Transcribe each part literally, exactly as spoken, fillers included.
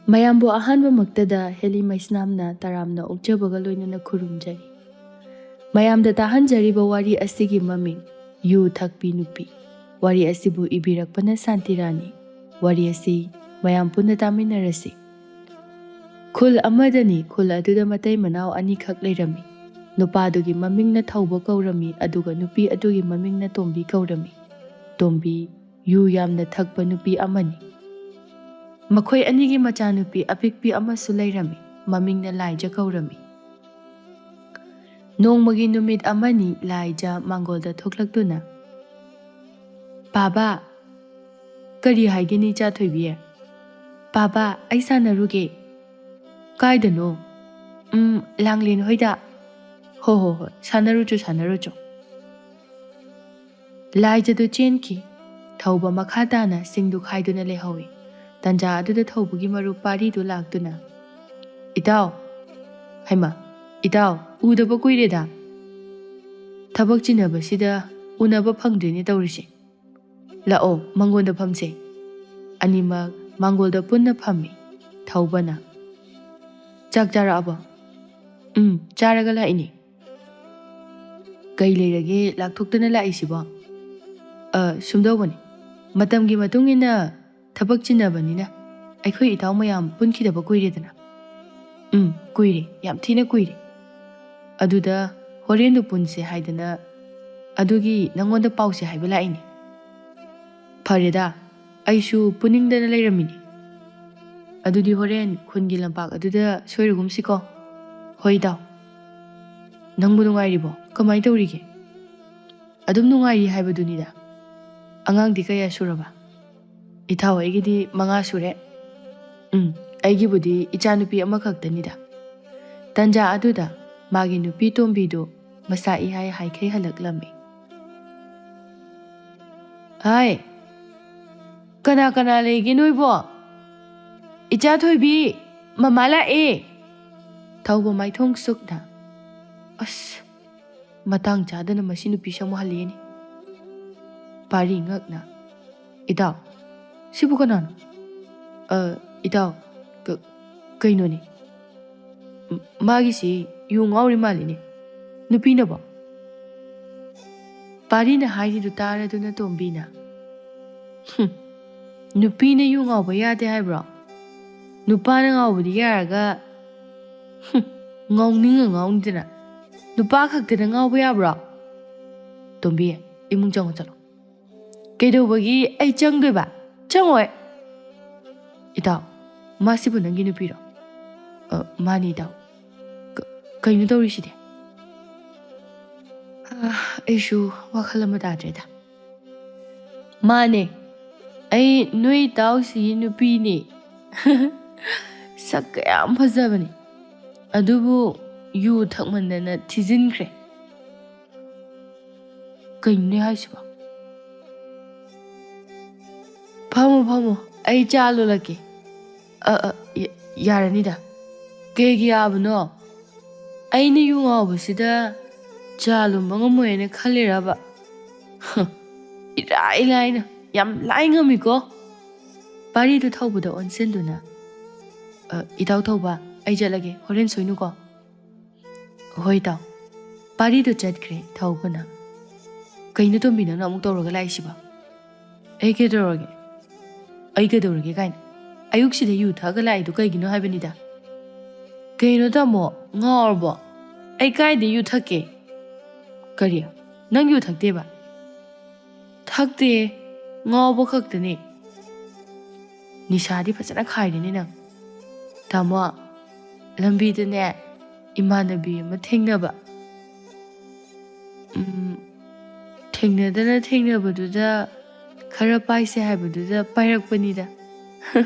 ꯃꯌꯥꯝꯕꯨ ꯑꯍꯥꯟꯕꯃꯛꯇꯗ ꯍꯦꯂꯤ ꯃꯩꯁꯅꯥꯝꯅ ꯇꯔꯥꯝꯅ ꯑꯣꯛꯆꯕꯒ ꯂꯣꯏꯅꯅ ꯈꯨꯔꯨꯝꯖꯔꯤ꯫ ꯃꯌꯥꯝꯗ ꯇꯥꯍꯟꯖꯔꯤꯕ ꯋꯥꯔꯤ ꯑꯁꯤꯒꯤ ꯃꯃꯤꯡ ꯌꯨ ꯊꯛꯄꯤ ꯅꯨꯄꯤ꯫ ꯋꯥꯔꯤ ꯑꯁꯤꯕꯨ ꯏꯕꯤꯔꯛꯄꯅ ꯁꯥꯟꯇꯤꯔꯥꯅꯤ꯫ ꯋꯥꯔꯤ ꯑꯁꯤ ꯃꯌꯥꯝ ꯄꯨꯟꯅ ꯇꯥꯃꯤꯟꯅꯔꯁꯤ꯫ ꯈꯨꯜ ꯑꯃꯗꯅꯤ, ꯈꯨꯜ ꯑꯗꯨꯗ ꯃꯇꯩ ꯃꯅꯥꯎ ꯑꯅꯤꯈꯛ ꯂꯩꯔꯝꯃꯤ꯫ ꯅꯨꯄꯥꯗꯨꯒꯤ ꯃꯃꯤꯡꯅ ꯊꯧꯕ ꯀꯧꯔꯝꯃꯤ, ꯑꯗꯨꯒ ꯅꯨꯄꯤ ꯑꯗꯨꯒꯤ ꯃꯃꯤꯡꯅ ꯇꯣꯝꯕꯤ ꯀꯧꯔꯝꯃꯤ꯫ ꯇꯣꯝꯕꯤ ꯌꯨ ꯌꯥꯝꯅ ꯊꯛꯄ ꯅꯨꯄꯤ ꯑꯃꯅꯤ꯫ ꯃꯈꯣꯏ ꯑꯅꯤꯒꯤ ꯃꯆꯥꯅꯨꯄꯤ ꯑꯄꯤꯛꯄꯤ ꯑꯃꯁꯨ ꯂꯩꯔꯝꯃꯤ꯫ ꯃꯃꯤꯡꯅ ꯂꯥꯏꯖ ꯀꯧꯔꯝꯃꯤ꯫ ꯅꯣꯡꯃꯒꯤ ꯅꯨꯃꯤꯠ ꯑꯃꯅꯤ ꯂꯥꯏꯖ ꯃꯥꯡꯒꯣꯜꯗ ꯊꯣꯛꯂꯛꯇꯨꯅ, "ꯄꯥꯕꯥ!" "ꯀꯔꯤ ꯍꯥꯏꯒꯦꯅꯤ, ꯏꯆꯥ ꯊꯣꯏꯕꯤ?" "ꯄꯥꯕꯥ, ꯑꯩ ꯁꯥꯟꯅꯔꯨꯒꯦ꯫" "ꯀꯥꯏꯗꯅꯣ?" "ꯎꯝ, ꯂꯥꯡꯂꯦꯟ ꯍꯣꯏꯗ꯫" "ꯍꯣ ꯍꯣ ꯍꯣꯏ, ꯁꯥꯟꯅꯔꯨꯆꯣ, ꯁꯥꯟꯅꯔꯨꯆꯣ꯫" ꯂꯥꯏꯖꯗꯨ ꯆꯦꯟꯈꯤ꯫ ꯊꯧꯕ ꯃꯈꯥ ꯇꯥꯅ ꯁꯤꯡꯗꯨ ꯈꯥꯏꯗꯨꯅ ꯂꯩꯍꯧꯏ꯫ ꯇꯟꯖꯥ ꯑꯗꯨꯗ ꯊꯧꯕꯒꯤ ꯃꯔꯨꯞ ꯄꯥꯔꯤꯗꯨ ꯂꯥꯛꯇꯨꯅ, "ꯏꯇꯥꯎ!" "ꯍꯩꯃꯥ, ꯏꯇꯥꯎ, ꯎꯗꯕ ꯀꯨꯏꯔꯦꯗ꯫ ꯊꯕꯛ ꯆꯤꯟꯅꯕꯁꯤꯗ ꯎꯅꯕ ꯐꯪꯗ꯭ꯔꯦꯅꯦ ꯇꯧꯔꯤꯁꯦ꯫ ꯂꯥꯛꯑꯣ, ꯃꯥꯡꯒꯣꯟꯗ ꯐꯝꯁꯦ꯫" ꯑꯅꯤꯃꯛ ꯃꯥꯡꯒꯣꯜꯗ ꯄꯨꯟꯅ ꯐꯝꯃꯤ꯫ ꯊꯧꯕꯅ, "ꯆꯥꯛ ꯆꯥꯔꯛꯑꯕꯣ?" "ꯎꯝ, ꯆꯥꯔꯒ ꯂꯥꯛꯏꯅꯦ꯫" "ꯀꯩ ꯂꯩꯔꯒꯦ ꯂꯥꯛꯊꯣꯛꯇꯅ ꯂꯥꯛꯏꯁꯤꯕꯣ?" "ꯑ, ꯁꯨꯝꯗꯧꯕꯅꯤ꯫ ꯃꯇꯝꯒꯤ ꯃꯇꯨꯡ ꯏꯟꯅ ꯊꯕꯛ ꯆꯤꯟꯅꯕꯅꯤꯅ ꯑꯩꯈꯣꯏ ꯏꯇꯥꯎ ꯃꯌꯥꯝ ꯄꯨꯟꯈꯤꯗꯕ ꯀꯨꯏꯔꯦꯗꯅ꯫" "ꯎꯝ, ꯀꯨꯏꯔꯦ, ꯌꯥꯝ ꯊꯤꯅ ꯀꯨꯏꯔꯦ꯫ ꯑꯗꯨꯗ ꯍꯣꯔꯦꯟꯗꯨ ꯄꯨꯟꯁꯦ ꯍꯥꯏꯗꯅ ꯑꯗꯨꯒꯤ ꯅꯪꯉꯣꯟꯗ ꯄꯥꯎꯁꯦ ꯍꯥꯏꯕ ꯂꯥꯛꯏꯅꯦ꯫" "ꯐꯔꯦꯗ, ꯑꯩꯁꯨ ꯄꯨꯅꯤꯡꯗꯅ ꯂꯩꯔꯝꯃꯤꯅꯤ꯫ ꯑꯗꯨꯗꯤ ꯍꯣꯔꯦꯟ ꯈꯨꯟꯒꯤ ꯂꯝꯄꯥꯛ ꯑꯗꯨꯗ ꯁꯣꯏꯔꯨꯒꯨꯝꯁꯤꯀꯣ꯫" "ꯍꯣꯏ ꯏꯇꯥꯎ꯫" "ꯅꯪꯕꯨ ꯅꯨꯡꯉꯥꯏꯔꯤꯕꯣ? ꯀꯃꯥꯏ ꯇꯧꯔꯤꯒꯦ?" "ꯑꯗꯨꯝ ꯅꯨꯡꯉꯥꯏꯔꯤ ꯍꯥꯏꯕꯗꯨꯅꯤꯗ꯫" "ꯑꯉꯥꯡꯗꯤ ꯀꯌꯥ ꯁꯨꯔꯕ?" "ꯏꯇꯥꯎ, ꯑꯩꯒꯤꯗꯤ ꯃꯉꯥ ꯁꯨꯔꯦ꯫" "ꯎꯝ, ꯑꯩꯒꯤꯕꯨꯗꯤ ꯏꯆꯥꯅꯨꯄꯤ ꯑꯃꯈꯛꯇꯅꯤꯗ꯫" ꯇꯟꯖꯥ ꯑꯗꯨꯗ ꯃꯥꯒꯤ ꯅꯨꯄꯤ ꯇꯣꯝꯕꯤꯗꯨ ꯃꯁꯥ ꯏꯍꯥꯏ ꯍꯥꯏꯈꯩ ꯍꯜꯂꯛꯂꯝꯃꯤ꯫ "ꯍꯥꯏ, ꯀꯅꯥ ꯀꯅꯥ ꯂꯩꯒꯦ ꯅꯣꯏꯕꯣ? ꯏꯆꯥ ꯊꯣꯏꯕꯤ, ꯃꯃꯥ ꯂꯥꯛꯑꯦ!" ꯊꯧꯕ ꯃꯥꯏꯊꯣꯡ ꯁꯨꯛꯅ꯫ "ꯑꯁ, ꯃꯇꯥꯡ ꯆꯥꯗꯅ ꯃꯁꯤ ꯅꯨꯄꯤꯁꯦ ꯑꯃꯨꯛ ꯍꯜꯂꯛꯑꯦꯅꯦ꯫" ꯄꯥꯔꯤ ꯉꯛꯅ, "ꯏꯇꯥꯎ, ꯁꯤꯕꯨ ꯀꯅꯥꯅꯣ?" "ꯑ, ꯏꯇꯥꯎ, ꯀꯩꯅꯣꯅꯦ? ꯃꯥꯒꯤꯁꯤ ꯌꯨ ꯉꯥꯎꯔꯤ ꯃꯥꯜꯂꯤꯅꯦ꯫ ꯅꯨꯄꯤꯅꯕꯣ? ꯄꯥꯔꯤꯅ ꯍꯥꯏꯔꯤꯗꯨ ꯇꯥꯔꯗꯨꯅ ꯇꯣꯝꯕꯤꯅ, "ꯍꯨꯝ, ꯅꯨꯄꯤꯅ ꯌꯨ ꯉꯥꯎꯕ ꯌꯥꯗꯦ ꯍꯥꯏꯕ꯭ꯔꯣ? ꯅꯨꯄꯥꯅ ꯉꯥꯎꯕꯗꯤ ꯌꯥꯔꯒ, ꯍꯨꯝ, ꯉꯥꯎꯅꯤꯡꯉ ꯉꯥꯎꯅꯤꯡꯗꯅ꯫ ꯅꯨꯄꯥ ꯈꯛꯇꯅ ꯉꯥꯎꯕ ꯌꯥꯕ꯭ꯔꯣ?" "ꯇꯣꯝꯕꯤ, ꯏꯃꯨꯡ ꯆꯪꯉꯣ ꯆꯠꯂꯣ꯫" "ꯀꯩꯗꯧꯕꯒꯤ ꯑꯩ ꯆꯪꯗꯣꯏꯕ? ꯆꯪꯉꯣꯏ꯫" "ꯏꯇꯥꯎ, ꯃꯥꯁꯤꯕꯨ ꯅꯪꯒꯤ ꯅꯨꯄꯤꯔꯣ?" "ꯑ, ꯃꯥꯅꯤ ꯏꯇꯥꯎ꯫" "ꯀ-, ꯀꯩꯅꯣ ꯇꯧꯔꯤꯁꯤꯗꯤ?" "ꯑ, ꯑꯩꯁꯨ ꯋꯥꯈꯜ ꯑꯃ ꯇꯥꯗ꯭ꯔꯦꯗ꯫" "ꯃꯥꯅꯦ, ꯑꯩ ꯅꯣꯏ ꯏꯇꯥꯎꯁꯤꯒꯤ ꯅꯨꯄꯤꯅꯦ꯫" "ꯁꯛ ꯀꯌꯥꯝ ꯐꯖꯕꯅꯤ, ꯑꯗꯨꯕꯨ ꯌꯨ ꯊꯛꯃꯟꯗꯅ ꯊꯤꯖꯤꯟꯈ꯭ꯔꯦ꯫" "ꯀꯩꯅꯣꯅꯦ ꯍꯥꯏꯁꯤꯕꯣ?" "ꯐꯝꯃꯣ, ꯐꯝꯃꯣ, ꯑꯩ ꯆꯥ ꯂꯣꯜꯂꯛꯀꯦ꯫" "ꯑ, ꯑ, ꯌ-, ꯌꯥꯔꯅꯤꯗ꯫" "ꯀꯩꯒꯤ ꯌꯥꯕꯅꯣ? ꯑꯩꯅ ꯌꯨ ꯉꯥꯎꯕꯁꯤꯗ ꯆꯥ ꯂꯣꯟꯕ ꯉꯝꯃꯣꯏꯅ ꯈꯜꯂꯤꯔꯕ?" "ꯍ, ꯏꯔꯥꯏ ꯂꯥꯏꯅ, ꯌꯥꯝ ꯂꯥꯏ ꯉꯝꯃꯤꯀꯣ꯫" ꯄꯥꯔꯤꯗꯨ ꯊꯧꯕꯗ ꯑꯣꯟꯁꯤꯟꯗꯨꯅ, "ꯑ, ꯏꯇꯥꯎ ꯊꯧꯕ, ꯑꯩ ꯆꯠꯂꯒꯦ, ꯍꯣꯔꯦꯟ ꯁꯣꯏꯅꯨꯀꯣ꯫" "ꯍꯣꯏ ꯏꯇꯥꯎ꯫" ꯄꯥꯔꯤꯗꯨ ꯆꯠꯈ꯭ꯔꯦ ꯊꯧꯕꯅ꯫ "ꯀꯩꯅꯣ ꯇꯣꯝꯕꯤ, ꯅꯪꯅ ꯑꯃꯨꯛ ꯇꯧꯔꯒ ꯂꯥꯛꯏꯁꯤꯕꯣ?" "ꯑꯩ ꯀꯩꯗꯧꯔꯒꯦ? ꯑꯩ ꯀꯩꯗꯧꯔꯒꯦ ꯀꯥꯏꯅ? ꯑꯌꯨꯛꯁꯤꯗ ꯌꯨ ꯊꯛꯑꯒ ꯂꯥꯛꯏꯗꯨ ꯀꯩꯒꯤꯅꯣ ꯍꯥꯏꯕꯅꯤꯗ꯫" "ꯀꯩꯅꯣ ꯇꯥꯃꯣ, ꯉꯥꯎꯔꯕꯣ? ꯑꯩ ꯀꯥꯏꯗ ꯌꯨ ꯊꯛꯀꯦ?" "ꯀꯔꯤ? ꯅꯪ ꯌꯨ ꯊꯛꯇꯦꯕ?" "ꯊꯛꯇꯦ, ꯉꯥꯎꯕ ꯈꯛꯇꯅꯦ꯫" "ꯅꯤꯁꯥꯗꯤ ꯐꯖꯅ ꯈꯥꯏꯔꯦꯅꯦ ꯅꯪ꯫" "ꯇꯥꯃꯣ, ꯂꯝꯕꯤꯗꯅꯦ ꯏꯃꯥꯟꯅꯕꯤ ꯑꯃ ꯊꯦꯡꯅꯕ꯫" "ꯎꯝ, ꯊꯦꯡꯅꯗꯅ ꯊꯦꯡꯅꯕꯗꯨꯗ ꯈꯔ ꯄꯥꯏꯁꯦ ꯍꯥꯏꯕꯗꯨꯗ ꯄꯥꯏꯔꯛꯄꯅꯤꯗ꯫"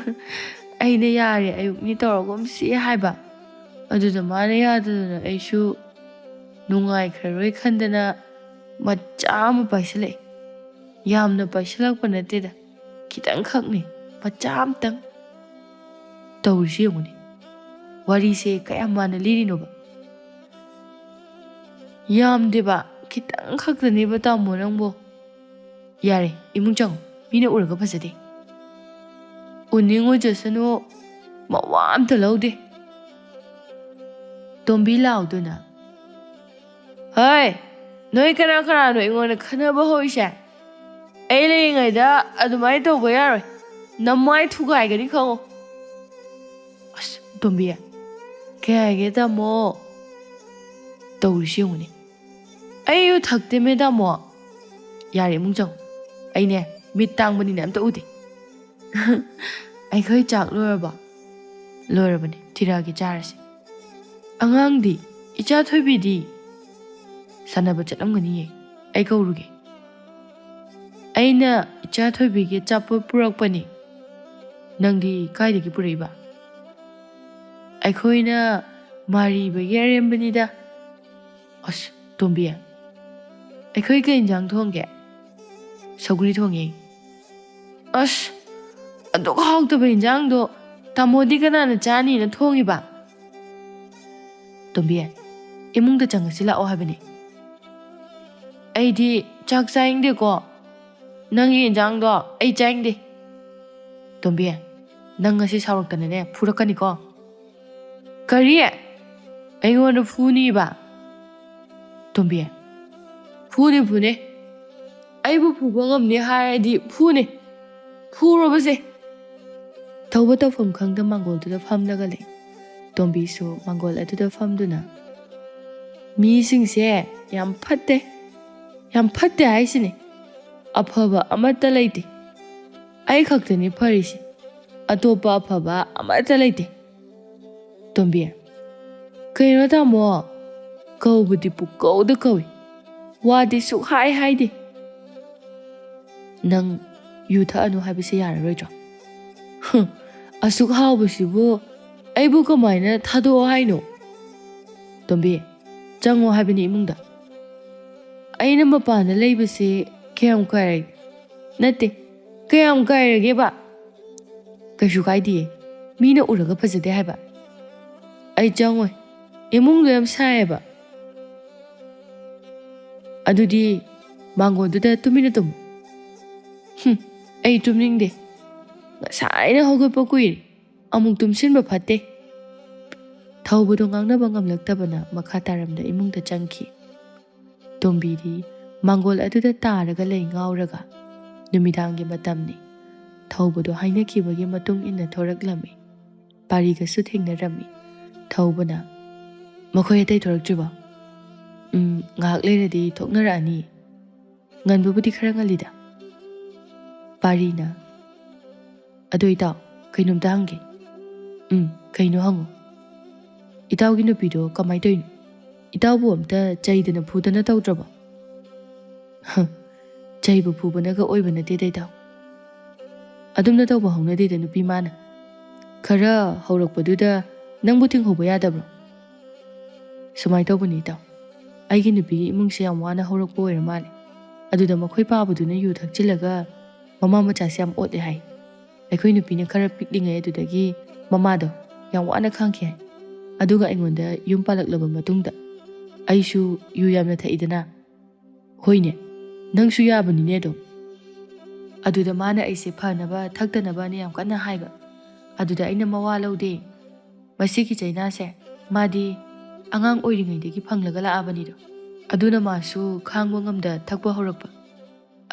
"ꯑꯩꯅ ꯌꯥꯔꯦ, ꯑꯌꯨꯛꯅꯤ ꯇꯧꯔꯒꯨꯝꯁꯤ ꯍꯥꯏꯕ꯫ ꯑꯗꯨꯗ ꯃꯥꯅ ꯌꯥꯗꯗꯅ ꯑꯩꯁꯨ ꯅꯨꯡꯉꯥꯏꯈ꯭ꯔꯔꯣꯏ ꯈꯟꯗꯅ ꯃꯆꯥ ꯑꯃ ꯄꯥꯏꯁꯤꯜꯂꯛꯑꯦ꯫ ꯌꯥꯝꯅ ꯄꯥꯏꯁꯤꯜꯂꯛꯄ ꯅꯠꯇꯦꯗ, ꯈꯤꯇꯪꯈꯛꯅꯤ, ꯃꯆꯥ ꯑꯝꯇꯪ꯫" ꯇꯧꯔꯤꯁꯤ ꯌꯦꯡꯉꯨꯅꯦ, ꯋꯥꯔꯤꯁꯦ ꯀꯌꯥꯝ ꯃꯥꯟꯅ ꯂꯤꯔꯤꯅꯣꯕ꯫ "ꯌꯥꯝꯗꯦꯕ, ꯈꯤꯇꯪ ꯈꯛꯇꯅꯦꯕ ꯇꯥꯃꯣ ꯅꯪꯕꯣ꯫" "ꯌꯥꯔꯦ, ꯏꯃꯨꯡ ꯆꯪꯉꯣ, ꯃꯤꯅ ꯎꯔꯒ ꯐꯖꯗꯦ꯫" "ꯎꯅꯤꯡꯉꯨꯖꯁꯅꯨ, ꯃꯋꯥ ꯑꯝꯇ ꯂꯧꯗꯦ꯫ ꯇꯣꯝꯕꯤ ꯂꯥꯎꯗꯨꯅ, "ꯍꯣꯏ, ꯅꯣꯏ ꯀꯅꯥ ꯀꯅꯥꯅꯣ ꯑꯩꯉꯣꯟꯗ ꯈꯟꯅꯕ ꯍꯧꯔꯤꯁꯦ? ꯑꯩ ꯂꯩꯔꯤꯉꯩꯗ ꯑꯗꯨꯃꯥꯏꯅ ꯇꯧꯕ ꯌꯥꯔꯣꯏ꯫ ꯅꯃꯥꯏ ꯊꯨꯒꯥꯏꯒꯅꯤ ꯈꯪꯉꯣ꯫" ꯑꯁ, ꯇꯣꯝꯕꯤ, ꯀꯩ ꯍꯥꯏꯒꯦ ꯇꯥꯃꯣ? ꯇꯧꯔꯤꯁꯤ ꯌꯦꯡꯉꯨꯅꯦ꯫ "ꯑꯩ ꯌꯨ ꯊꯛꯇꯦꯃꯦ ꯇꯥꯃꯣ꯫" "ꯌꯥꯔꯦ, ꯏꯃꯨꯡ ꯆꯪꯉꯣ꯫ ꯑꯩꯅꯦ, ꯃꯤꯠ ꯇꯥꯡꯕꯅꯤꯅ ꯑꯝꯇ ꯎꯗꯦ꯫" "ꯑꯩꯈꯣꯏ ꯆꯥꯛ ꯂꯣꯏꯔꯕꯣ?" "ꯂꯣꯏꯔꯕꯅꯦ, ꯊꯤꯔꯛꯑꯒꯦ, ꯆꯥꯔꯁꯤ꯫" "ꯑꯉꯥꯡꯗꯤ? ꯏꯆꯥ ꯊꯣꯏꯕꯤꯗꯤ?" "ꯁꯥꯟꯅꯕ ꯆꯠꯂꯝꯒꯅꯤꯌꯦ, ꯑꯩ ꯀꯧꯔꯨꯒꯦ꯫" "ꯑꯩꯅ ꯏꯆꯥ ꯊꯣꯏꯕꯤꯒꯤ ꯑꯆꯥꯄꯣꯠ ꯄꯨꯔꯛꯄꯅꯤ꯫ ꯅꯪꯗꯤ ꯀꯥꯏꯗꯒꯤ ꯄꯨꯔꯛꯏꯕ?" "ꯑꯩꯈꯣꯏꯅ ꯃꯥꯔꯤꯕꯒꯤ ꯑꯔꯦꯝꯕꯅꯤꯗ꯫" "ꯑꯁ, ꯇꯣꯝꯕꯤ, ꯑꯩꯈꯣꯏ ꯀꯩ ꯏꯟꯖꯥꯡ ꯊꯣꯡꯒꯦ?" "ꯁꯧꯒ꯭ꯔꯤ ꯊꯣꯡꯉꯦ꯫" "ꯑꯁ, ꯑꯗꯨꯛ ꯍꯥꯎꯇꯕ ꯏꯟꯖꯥꯡꯗꯣ ꯇꯥꯃꯣꯗꯤ ꯀꯅꯥꯅ ꯆꯥꯅꯤꯅ ꯊꯣꯡꯉꯤꯕ?" "ꯇꯣꯝꯕꯤ, ꯏꯃꯨꯡꯗ ꯆꯪꯉꯁꯤ ꯂꯥꯛꯑꯣ ꯍꯥꯏꯕꯅꯤ꯫" "ꯑꯩꯗꯤ ꯆꯥꯛ ꯆꯥꯅꯤꯡꯗꯦꯀꯣ꯫ ꯅꯪꯒꯤ ꯏꯟꯖꯥꯡꯗꯣ ꯑꯩ ꯆꯥꯅꯤꯡꯗꯦ꯫" "ꯇꯣꯝꯕꯤ, ꯅꯪ ꯉꯁꯤ ꯁꯥꯎꯔꯛꯇꯅꯅꯦ ꯐꯨꯔꯛꯀꯅꯤꯀꯣ꯫" "ꯀꯔꯤ? ꯑꯩꯉꯣꯟꯗ ꯐꯨꯅꯤꯕ?" "ꯇꯣꯝꯕꯤ, ꯐꯨꯅꯤ, ꯐꯨꯅꯤ꯫ ꯑꯩꯕꯨ ꯐꯨꯕ ꯉꯝꯅꯤ ꯍꯥꯏꯔꯗꯤ ꯐꯨꯅꯤ꯫ ꯐꯨꯔꯣꯕꯁꯦ꯫" ꯇꯧꯕ ꯇꯧꯐꯝ ꯈꯪꯗ ꯃꯥꯡꯒꯣꯜꯗꯨꯗ ꯐꯝꯂꯒ ꯂꯩ꯫ ꯇꯣꯝꯕꯤꯁꯨ ꯃꯥꯡꯒꯣꯜ ꯑꯗꯨꯗ ꯐꯝꯗꯨꯅ, "ꯃꯤꯁꯤꯡꯁꯦ ꯌꯥꯝ ꯐꯠꯇꯦ, ꯌꯥꯝ ꯐꯠꯇꯦ ꯍꯥꯏꯁꯤꯅꯤ꯫ ꯑꯐꯕ ꯑꯃꯠꯇ ꯂꯩꯇꯦ꯫ ꯑꯩ ꯈꯛꯇꯅꯤ ꯐꯔꯤꯁꯦ꯫ ꯑꯇꯣꯞꯄ ꯑꯐꯕ ꯑꯃꯠꯇ ꯂꯩꯇꯦ꯫" "ꯇꯣꯝꯕꯤ, ꯀꯩꯅꯣ ꯇꯥꯃꯣ? ꯀꯧꯕꯗꯤ ꯄꯨꯀꯧꯗ ꯀꯧꯏ, ꯋꯥꯗꯤ ꯁꯨꯛꯍꯥꯏ ꯍꯥꯏꯗꯦ꯫" "ꯅꯪ ꯌꯨ ꯊꯛꯑꯅꯨ ꯍꯥꯏꯕꯁꯦ ꯌꯥꯔꯔꯣꯏꯗ꯭ꯔꯣ?" "ꯍꯨꯝ, ꯑꯁꯨꯛ ꯍꯥꯎꯕꯁꯤꯕꯨ ꯑꯩꯕꯨ ꯀꯃꯥꯏꯅ ꯊꯥꯗꯣꯛꯑꯣ ꯍꯥꯏꯅꯣ?" "ꯇꯣꯝꯕꯤ, ꯆꯪꯉꯣ ꯍꯥꯏꯕꯅꯤ ꯏꯃꯨꯡꯗ꯫" "ꯑꯩꯅ ꯃꯄꯥꯟꯗ ꯂꯩꯕꯁꯦ ꯀꯌꯥꯝ ꯀꯥꯏꯔꯒꯦ?" "ꯅꯠꯇꯦ, ꯀꯌꯥꯝ ꯀꯥꯏꯔꯒꯦꯕ?" "ꯀꯩꯁꯨ ꯀꯥꯏꯗꯤꯌꯦ, ꯃꯤꯅ ꯎꯔꯒ ꯐꯖꯗꯦ ꯍꯥꯏꯕ꯫" "ꯑꯩ ꯆꯪꯉꯣꯏ, ꯏꯃꯨꯡꯗꯣ ꯌꯥꯝ ꯁꯥꯏꯌꯦꯕ꯫" "ꯑꯗꯨꯗꯤ ꯃꯥꯡꯒꯣꯟꯗꯨꯗ ꯇꯨꯃꯤꯟꯅ ꯇꯨꯝꯃꯨ꯫" "ꯍꯨꯝ, ꯑꯩ ꯇꯨꯝꯅꯤꯡꯗꯦ, ꯉꯁꯥꯏꯅ ꯍꯧꯒꯠꯄ ꯀꯨꯏꯔꯦ꯫ ꯑꯃꯨꯛ ꯇꯨꯝꯁꯤꯟꯕ ꯐꯠꯇꯦ꯫ ꯊꯧꯕꯗꯣ ꯉꯥꯡꯅꯕ ꯉꯝꯂꯛꯇꯕꯅ ꯃꯈꯥ ꯇꯥꯔꯝꯗ ꯏꯃꯨꯡꯗ ꯆꯪꯈꯤ꯫ ꯇꯣꯝꯕꯤꯗꯤ ꯃꯥꯡꯒꯣꯜ ꯑꯗꯨꯗ ꯇꯥꯔꯒ ꯂꯩ ꯉꯥꯎꯔꯒ꯫ ꯅꯨꯃꯤꯗꯥꯡꯒꯤ ꯃꯇꯝꯅꯤ꯫ ꯊꯧꯕꯗꯣ ꯍꯥꯏꯅꯈꯤꯕꯒꯤ ꯃꯇꯨꯡ ꯏꯟꯅ ꯊꯣꯔꯛꯂꯝꯃꯤ꯫ ꯄꯥꯔꯤꯒꯁꯨ ꯊꯦꯡꯅꯔꯝꯃꯤ꯫ ꯊꯧꯕꯅ, "ꯃꯈꯣꯏ ꯑꯇꯩ ꯊꯣꯔꯛꯇ꯭ꯔꯤꯕꯣ?" "ꯎꯝ, ꯉꯥꯏꯍꯥꯛ ꯂꯩꯔꯗꯤ ꯊꯣꯛꯅꯔꯛꯑꯅꯤ꯫ ꯉꯟꯕꯕꯨꯗꯤ ꯈꯔ ꯉꯜꯂꯤꯗ꯫" ꯄꯥꯔꯤꯅ, "ꯑꯗꯣ ꯏꯇꯥꯎ, ꯀꯩꯅꯣꯝꯇ ꯍꯪꯒꯦ꯫" "ꯎꯝ, ꯀꯩꯅꯣ ꯍꯪꯉꯣ꯫" "ꯏꯇꯥꯎꯒꯤ ꯅꯨꯄꯤꯗꯣ ꯀꯃꯥꯏ ꯇꯧꯔꯤꯅꯣ? ꯏꯇꯥꯎꯕꯨ ꯑꯝꯇ ꯆꯩꯗꯅ ꯐꯨꯗꯅ ꯇꯧꯗ꯭ꯔꯕꯣ?" "ꯍ, ꯆꯩꯕ ꯐꯨꯕꯅꯒ ꯑꯣꯏꯕ ꯅꯠꯇꯦꯗ ꯏꯇꯥꯎ꯫ ꯑꯗꯨꯝꯅ ꯇꯧꯕ ꯍꯧꯅꯗꯦꯗ ꯅꯨꯄꯤ ꯃꯥꯅ꯫ ꯈꯔ ꯍꯧꯔꯛꯄꯗꯨꯗ ꯅꯪꯕꯨ ꯊꯤꯡꯍꯧꯕ ꯌꯥꯗꯕ꯭ꯔꯣ?" "ꯁꯨꯃꯥꯏꯅ ꯇꯧꯕꯅꯤ ꯏꯇꯥꯎ, ꯑꯩꯒꯤ ꯅꯨꯄꯤꯒꯤ ꯏꯃꯨꯡꯁꯦ ꯌꯥꯝ ꯋꯥꯅ ꯍꯧꯔꯛꯄ ꯑꯣꯏꯔ ꯃꯥꯜꯂꯦ꯫ ꯑꯗꯨꯗ ꯃꯈꯣꯏ ꯄꯥꯕꯗꯨꯅ ꯌꯨ ꯊꯛꯆꯤꯜꯂꯒ ꯃꯃꯥ ꯃꯆꯥꯁꯦ ꯌꯥꯝ ꯑꯣꯠꯂꯦ ꯍꯥꯏ꯫ ꯑꯩꯈꯣꯏ ꯅꯨꯄꯤꯅ ꯈꯔ ꯄꯤꯛꯂꯤꯉꯩ ꯑꯗꯨꯗꯒꯤ ꯃꯃꯥꯗꯣ ꯌꯥꯝ ꯋꯥꯅ ꯈꯥꯡꯈꯤ ꯍꯥꯏ꯫ ꯑꯗꯨꯒ ꯑꯩꯉꯣꯟꯗ ꯌꯨꯝ ꯄꯥꯜꯂꯛꯂꯕ ꯃꯇꯨꯡꯗ ꯑꯩꯁꯨ ꯌꯨ ꯌꯥꯝꯅ ꯊꯛꯏꯗꯅ꯫" "ꯍꯣꯏꯅꯦ, ꯅꯪꯁꯨ ꯌꯥꯕꯅꯤꯅꯦ ꯑꯗꯣ꯫" ꯑꯗꯨꯗ ꯃꯥꯅ ꯑꯩꯁꯦ ꯐꯅꯕ ꯊꯛꯇꯅꯕꯅ ꯌꯥꯝ ꯀꯟꯅ ꯍꯥꯏꯕ꯫ ꯑꯗꯨꯗ ꯑꯩꯅ ꯃꯋꯥ ꯂꯧꯗꯦ꯫ ꯃꯁꯤꯒꯤ ꯆꯩꯅꯥꯁꯦ ꯃꯥꯗꯤ ꯑꯉꯥꯡ ꯑꯣꯏꯔꯤꯉꯩꯗꯒꯤ ꯐꯪꯂꯒ ꯂꯥꯛꯑꯕꯅꯤꯗꯣ꯫ ꯑꯗꯨꯅ ꯃꯥꯁꯨ ꯈꯥꯡꯕ ꯉꯝꯗ ꯊꯛꯄ ꯍꯧꯔꯛꯄ꯫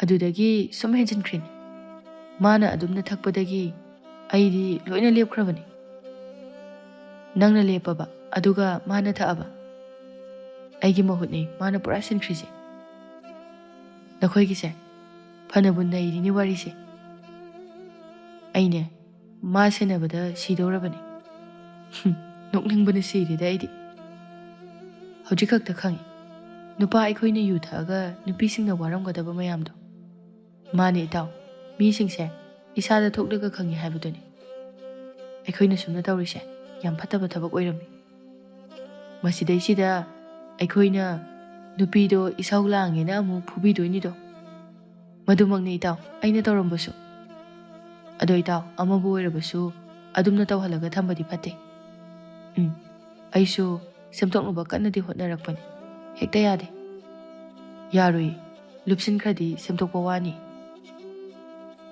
ꯑꯗꯨꯗꯒꯤ ꯁꯨꯝ ꯍꯦꯟꯖꯤꯟꯈ꯭ꯔꯤꯅꯤ꯫ ꯃꯥꯅ ꯑꯗꯨꯝꯅ ꯊꯛꯄꯗꯒꯤ ꯑꯩꯗꯤ ꯂꯣꯏꯅ ꯂꯦꯞꯈ꯭ꯔꯕꯅꯤ꯫ ꯅꯪꯅ ꯂꯦꯞꯄꯕ, ꯑꯗꯨꯒ ꯃꯥꯅ ꯊꯛꯑꯕ꯫ ꯑꯩꯒꯤ ꯃꯍꯨꯠꯅꯤ ꯃꯥꯅ ꯄꯨꯔꯥ ꯁꯤꯟꯈ꯭ꯔꯤꯁꯦ꯫ ꯅꯈꯣꯏꯒꯤꯁꯦ ꯐꯅꯕꯨ ꯅꯩꯔꯤꯅꯤ ꯋꯥꯔꯤꯁꯦ꯫ ꯑꯩꯅꯦ, ꯃꯥ ꯁꯦꯟꯅꯕꯗ ꯁꯤꯗꯧꯔꯕꯅꯤ꯫ ꯍꯨꯝ, ꯅꯣꯛꯅꯤꯡꯕꯅ ꯁꯤꯔꯦꯗ ꯑꯩꯗꯤ꯫ ꯍꯧꯖꯤꯛ ꯈꯛꯇ ꯈꯪꯉꯤ, ꯅꯨꯄꯥ ꯑꯩꯈꯣꯏꯅ ꯌꯨ ꯊꯛꯑꯒ ꯅꯨꯄꯤꯁꯤꯡꯅ ꯋꯥꯔꯝꯒꯗꯕ ꯃꯌꯥꯝꯗꯣ꯫ ꯃꯥꯅꯦ ꯏꯇꯥꯎ, ꯃꯤꯁꯤꯡꯁꯦ ꯏꯁꯥꯗ ꯊꯣꯛꯂꯒ ꯈꯪꯉꯤ ꯍꯥꯏꯕꯗꯨꯅꯤ꯫ ꯑꯩꯈꯣꯏꯅ ꯁꯨꯝꯅ ꯇꯧꯔꯤꯁꯦ ꯌꯥꯝ ꯐꯠꯇꯕ ꯊꯕꯛ ꯑꯣꯏꯔꯝꯃꯤ꯫ ꯃꯁꯤꯗꯩꯁꯤꯗ ꯑꯩꯈꯣꯏꯅ ꯅꯨꯄꯤꯗꯣ ꯏꯁꯧ ꯂꯥꯡꯉꯦꯅ ꯑꯃꯨꯛ ꯐꯨꯕꯤꯗꯣꯏꯅꯤꯗꯣ꯫ ꯃꯗꯨꯃꯛꯅꯤ ꯏꯇꯥꯎ ꯑꯩꯅ ꯇꯧꯔꯝꯕꯁꯨ꯫ ꯑꯗꯣ ꯏꯇꯥꯎ, ꯑꯃꯕꯨ ꯑꯣꯏꯔꯕꯁꯨ ꯑꯗꯨꯝꯅ ꯇꯧꯍꯜꯂꯒ ꯊꯝꯕꯗꯤ ꯐꯠꯇꯦ꯫ ꯎꯝ, ꯑꯩꯁꯨ ꯁꯦꯝꯗꯣꯛꯅꯕ ꯀꯟꯅꯗꯤ ꯍꯣꯠꯅꯔꯛꯄꯅꯤ꯫ ꯍꯦꯛꯇ ꯌꯥꯗꯦ꯫ ꯌꯥꯔꯣꯏ, ꯂꯨꯞꯁꯤꯟꯈ꯭ꯔꯗꯤ ꯁꯦꯝꯗꯣꯛꯄ ꯋꯥꯅꯤ꯫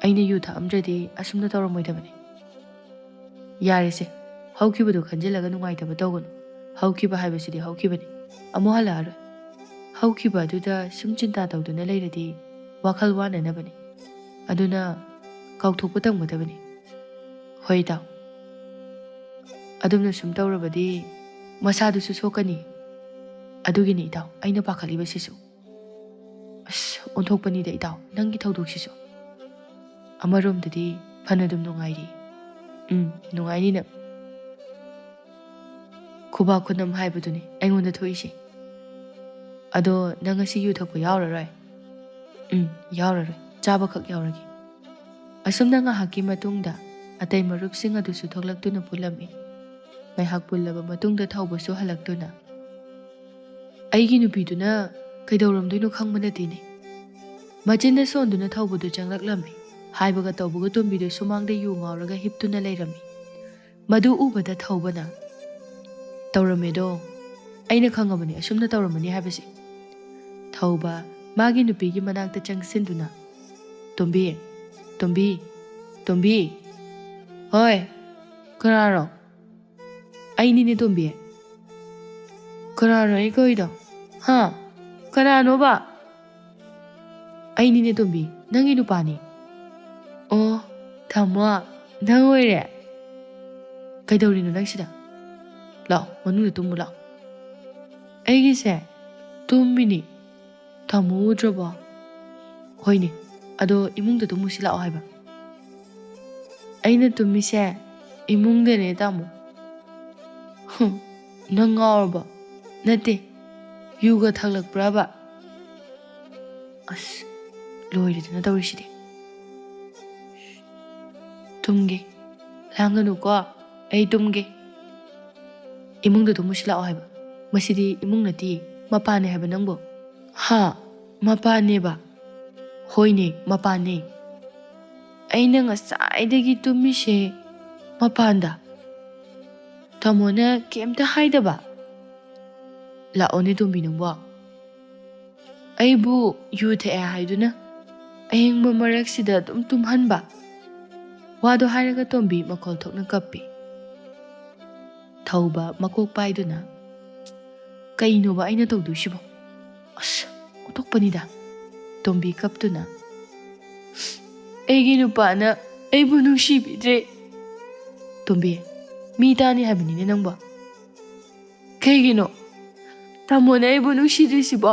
ꯑꯩꯅ ꯌꯨ ꯊꯛꯑꯝꯗ꯭ꯔꯗꯤ ꯑꯁꯨꯝꯅ ꯇꯧꯔꯝꯃꯣꯏꯗꯕꯅꯤ꯫ ꯌꯥꯔꯦꯁꯦ, ꯍꯧꯈꯤꯕꯗꯨ ꯈꯟꯖꯤꯜꯂꯒ ꯅꯨꯡꯉꯥꯏꯇꯕ ꯇꯧꯒꯅꯨ꯫ ꯍꯧꯈꯤꯕ ꯍꯥꯏꯕꯁꯤꯗꯤ ꯍꯧꯈꯤꯕꯅꯤ, ꯑꯃꯨꯛ ꯍꯜꯂꯛꯑꯔꯣꯏ꯫ ꯍꯧꯈꯤꯕ ꯑꯗꯨꯗ ꯁꯨꯝ ꯆꯤꯟꯇꯥ ꯇꯧꯗꯨꯅ ꯂꯩꯔꯗꯤ ꯋꯥꯈꯜ ꯋꯥꯅꯅꯕꯅꯤ꯫ ꯑꯗꯨꯅ ꯀꯥꯎꯊꯣꯛꯄ ꯇꯝꯒꯗꯕꯅꯤ꯫ ꯍꯣꯏ ꯏꯇꯥꯎ, ꯑꯗꯨꯝꯅ ꯁꯨꯝ ꯇꯧꯔꯕꯗꯤ ꯃꯁꯥꯗꯨꯁꯨ ꯁꯣꯛꯀꯅꯤ꯫ ꯑꯗꯨꯒꯤꯅꯤ ꯏꯇꯥꯎ ꯑꯩꯅ ꯄꯥꯈꯠꯂꯤꯕꯁꯤꯁꯨ꯫ ꯑꯁ, ꯑꯣꯟꯊꯣꯛꯄꯅꯤꯗ ꯏꯇꯥꯎ, ꯅꯪꯒꯤ ꯊꯧꯗꯣꯛꯁꯤꯁꯨ꯫ ꯑꯃꯔꯣꯝꯗꯗꯤ ꯐꯅ ꯑꯗꯨꯝ ꯅꯨꯡꯉꯥꯏꯔꯤ꯫ ꯎꯝ, ꯅꯨꯡꯉꯥꯏꯅꯤ ꯅꯪ꯫ ꯈꯨꯕꯥꯛ ꯈꯨꯅꯝ ꯍꯥꯏꯕꯗꯨꯅꯤ ꯑꯩꯉꯣꯟꯗ ꯊꯣꯛꯏꯁꯦ꯫ ꯑꯗꯣ ꯅꯪ ꯉꯁꯤ ꯌꯨ ꯊꯛꯄ ꯌꯥꯎꯔꯔꯣꯏ? ꯎꯝ, ꯌꯥꯎꯔꯔꯣꯏ꯫ ꯆꯥꯕꯈꯛ ꯌꯥꯎꯔꯒꯦ꯫ ꯑꯁꯨꯝꯅ ꯉꯥꯏꯍꯥꯛꯀꯤ ꯃꯇꯨꯡꯗ ꯑꯇꯩ ꯃꯔꯨꯞꯁꯤꯡ ꯑꯗꯨꯁꯨ ꯊꯣꯛꯂꯛꯇꯨꯅ ꯄꯨꯜꯂꯝꯃꯤ꯫ ꯉꯥꯏꯍꯥꯛ ꯄꯨꯜꯂꯕ ꯃꯇꯨꯡꯗ ꯊꯧꯕꯁꯨ ꯍꯜꯂꯛꯇꯨꯅ, ꯑꯩꯒꯤ ꯅꯨꯄꯤꯗꯨꯅ ꯀꯩꯗꯧꯔꯝꯗꯣꯏꯅꯣ ꯈꯪꯕ ꯅꯠꯇꯦꯅꯦ꯫ ꯃꯆꯤꯟꯗ ꯁꯣꯟꯗꯨꯅ ꯊꯧꯕꯗꯨ ꯆꯪꯂꯛꯂꯝꯃꯤ꯫ ꯍꯥꯏꯕꯒ ꯇꯧꯕꯒ ꯇꯣꯝꯕꯤꯗꯨ ꯁꯨꯃꯥꯡꯗ ꯌꯨ ꯉꯥꯎꯔꯒ ꯍꯤꯞꯇꯨꯅ ꯂꯩꯔꯝꯃꯤ꯫ ꯃꯗꯨ ꯎꯕꯗ ꯊꯧꯕꯅ, "ꯇꯧꯔꯝꯃꯦꯗꯣ, ꯑꯩꯅ ꯈꯪꯉꯕꯅꯤ ꯑꯁꯨꯝꯅ ꯇꯧꯔꯝꯃꯅꯤ ꯍꯥꯏꯕꯁꯦ"꯫ ꯊꯧꯕ ꯃꯥꯒꯤ ꯅꯨꯄꯤꯒꯤ ꯃꯅꯥꯛꯇ ꯆꯪꯁꯤꯟꯗꯨꯅ, "ꯇꯣꯝꯕꯤ, ꯇꯣꯝꯕꯤ, ꯇꯣꯝꯕꯤ"꯫ "ꯍꯣꯏ, ꯀꯅꯥꯔꯣ?" "ꯑꯩꯅꯤꯅꯦ ꯇꯣꯝꯕꯤ"꯫ "ꯀꯅꯥꯅꯣ ꯑꯩ ꯀꯧꯏꯗꯣ? ꯍꯥ? ꯀꯅꯥꯅꯣꯕ?" "ꯑꯩꯅꯤꯅꯦ ꯇꯣꯝꯕꯤ, ꯅꯪꯒꯤ ꯅꯨꯄꯥꯅꯤ"꯫ "ꯑꯣ, ꯇꯥꯃꯣ, ꯅꯪ ꯑꯣꯏꯔꯦ? ꯀꯩꯗꯧꯔꯤꯅꯣ ꯅꯪ ꯁꯤꯗ? ꯂꯥꯛꯑꯣ, ꯃꯅꯨꯡꯗ ꯇꯨꯝꯃꯨ ꯂꯥꯛꯑꯣ"꯫ "ꯑꯩꯒꯤꯁꯦ ꯇꯨꯝꯃꯤꯅꯤ, ꯇꯥꯃꯣ ꯎꯗ꯭ꯔꯕꯣ?" "ꯍꯣꯏꯅꯦ, ꯑꯗꯣ ꯏꯃꯨꯡꯗ ꯇꯨꯝꯃꯨꯁꯤ ꯂꯥꯛꯑꯣ ꯍꯥꯏꯕ"꯫ "ꯑꯩꯅ ꯇꯨꯝꯃꯤꯁꯦ ꯏꯃꯨꯡꯗꯅꯦ ꯇꯥꯃꯣ"꯫ "ꯍꯨꯝ, ꯅꯪ ꯉꯥꯎꯔꯕꯣ? ꯅꯠꯇꯦ, ꯌꯨꯒ ꯊꯛꯂꯛꯄ꯭ꯔꯕ? ꯑꯁ, ꯂꯣꯏꯔꯦꯗꯅ ꯇꯧꯔꯤꯁꯤꯗꯤ"꯫ "ꯇꯨꯝꯒꯦ, ꯂꯥꯡꯒꯅꯨꯀꯣ, ꯑꯩ ꯇꯨꯝꯒꯦ"꯫ "ꯏꯃꯨꯡꯗ ꯇꯨꯝꯃꯨꯁꯤ ꯂꯥꯛꯑꯣ ꯍꯥꯏꯕ"꯫ "ꯃꯁꯤꯗꯤ ꯏꯃꯨꯡ ꯅꯠꯇꯦ, ꯃꯄꯥꯟꯅꯦ ꯍꯥꯏꯕ ꯅꯪꯕꯣ"꯫ "ꯍꯥ? ꯃꯄꯥꯟꯅꯦꯕ?" "ꯍꯣꯏꯅꯦ, ꯃꯄꯥꯟꯅꯦ꯫ ꯑꯩꯅ ꯉꯁꯥꯏꯗꯒꯤ ꯇꯨꯝꯃꯤꯁꯦ ꯃꯄꯥꯟꯗ, ꯇꯥꯃꯣꯅ ꯀꯩꯝꯇ ꯍꯥꯏꯗꯕ"꯫ "ꯂꯥꯛꯑꯣꯅꯦ ꯇꯣꯝꯕꯤ ꯅꯪꯕꯣ, ꯑꯩꯕꯨ ꯌꯨ ꯊꯛꯑꯦ ꯍꯥꯏꯗꯨꯅ ꯑꯍꯤꯡꯕ ꯃꯔꯛꯁꯤꯗ ꯑꯗꯨꯝ ꯇꯨꯝꯍꯟꯕ"꯫ ꯋꯥꯗꯣ ꯍꯥꯏꯔꯒ ꯇꯣꯝꯕꯤ ꯃꯈꯣꯜ ꯊꯣꯛꯅ ꯀꯞꯄꯤ꯫ ꯊꯧꯕ ꯃꯀꯣꯛ ꯄꯥꯏꯗꯨꯅ, "ꯀꯩꯅꯣꯕ ꯑꯩꯅ ꯇꯧꯗꯣꯏꯁꯤꯕꯣ? ꯑꯁ, ꯑꯣꯟꯊꯣꯛꯄꯅꯤꯗ!" ꯇꯣꯝꯕꯤ ꯀꯞꯇꯨꯅ, "ꯑꯩꯒꯤ ꯅꯨꯄꯥꯅ ꯑꯩꯕꯨ ꯅꯨꯡꯁꯤꯕꯤꯗ꯭ꯔꯦ꯫" "ꯇꯣꯝꯕꯤ, ꯃꯤ ꯇꯥꯅꯤ ꯍꯥꯏꯕꯅꯤꯅꯦ ꯅꯪꯕꯣ꯫ ꯀꯩꯒꯤꯅꯣ ꯇꯥꯃꯣꯅ ꯑꯩꯕꯨ ꯅꯨꯡꯁꯤꯗ꯭ꯔꯤꯁꯤꯕꯣ?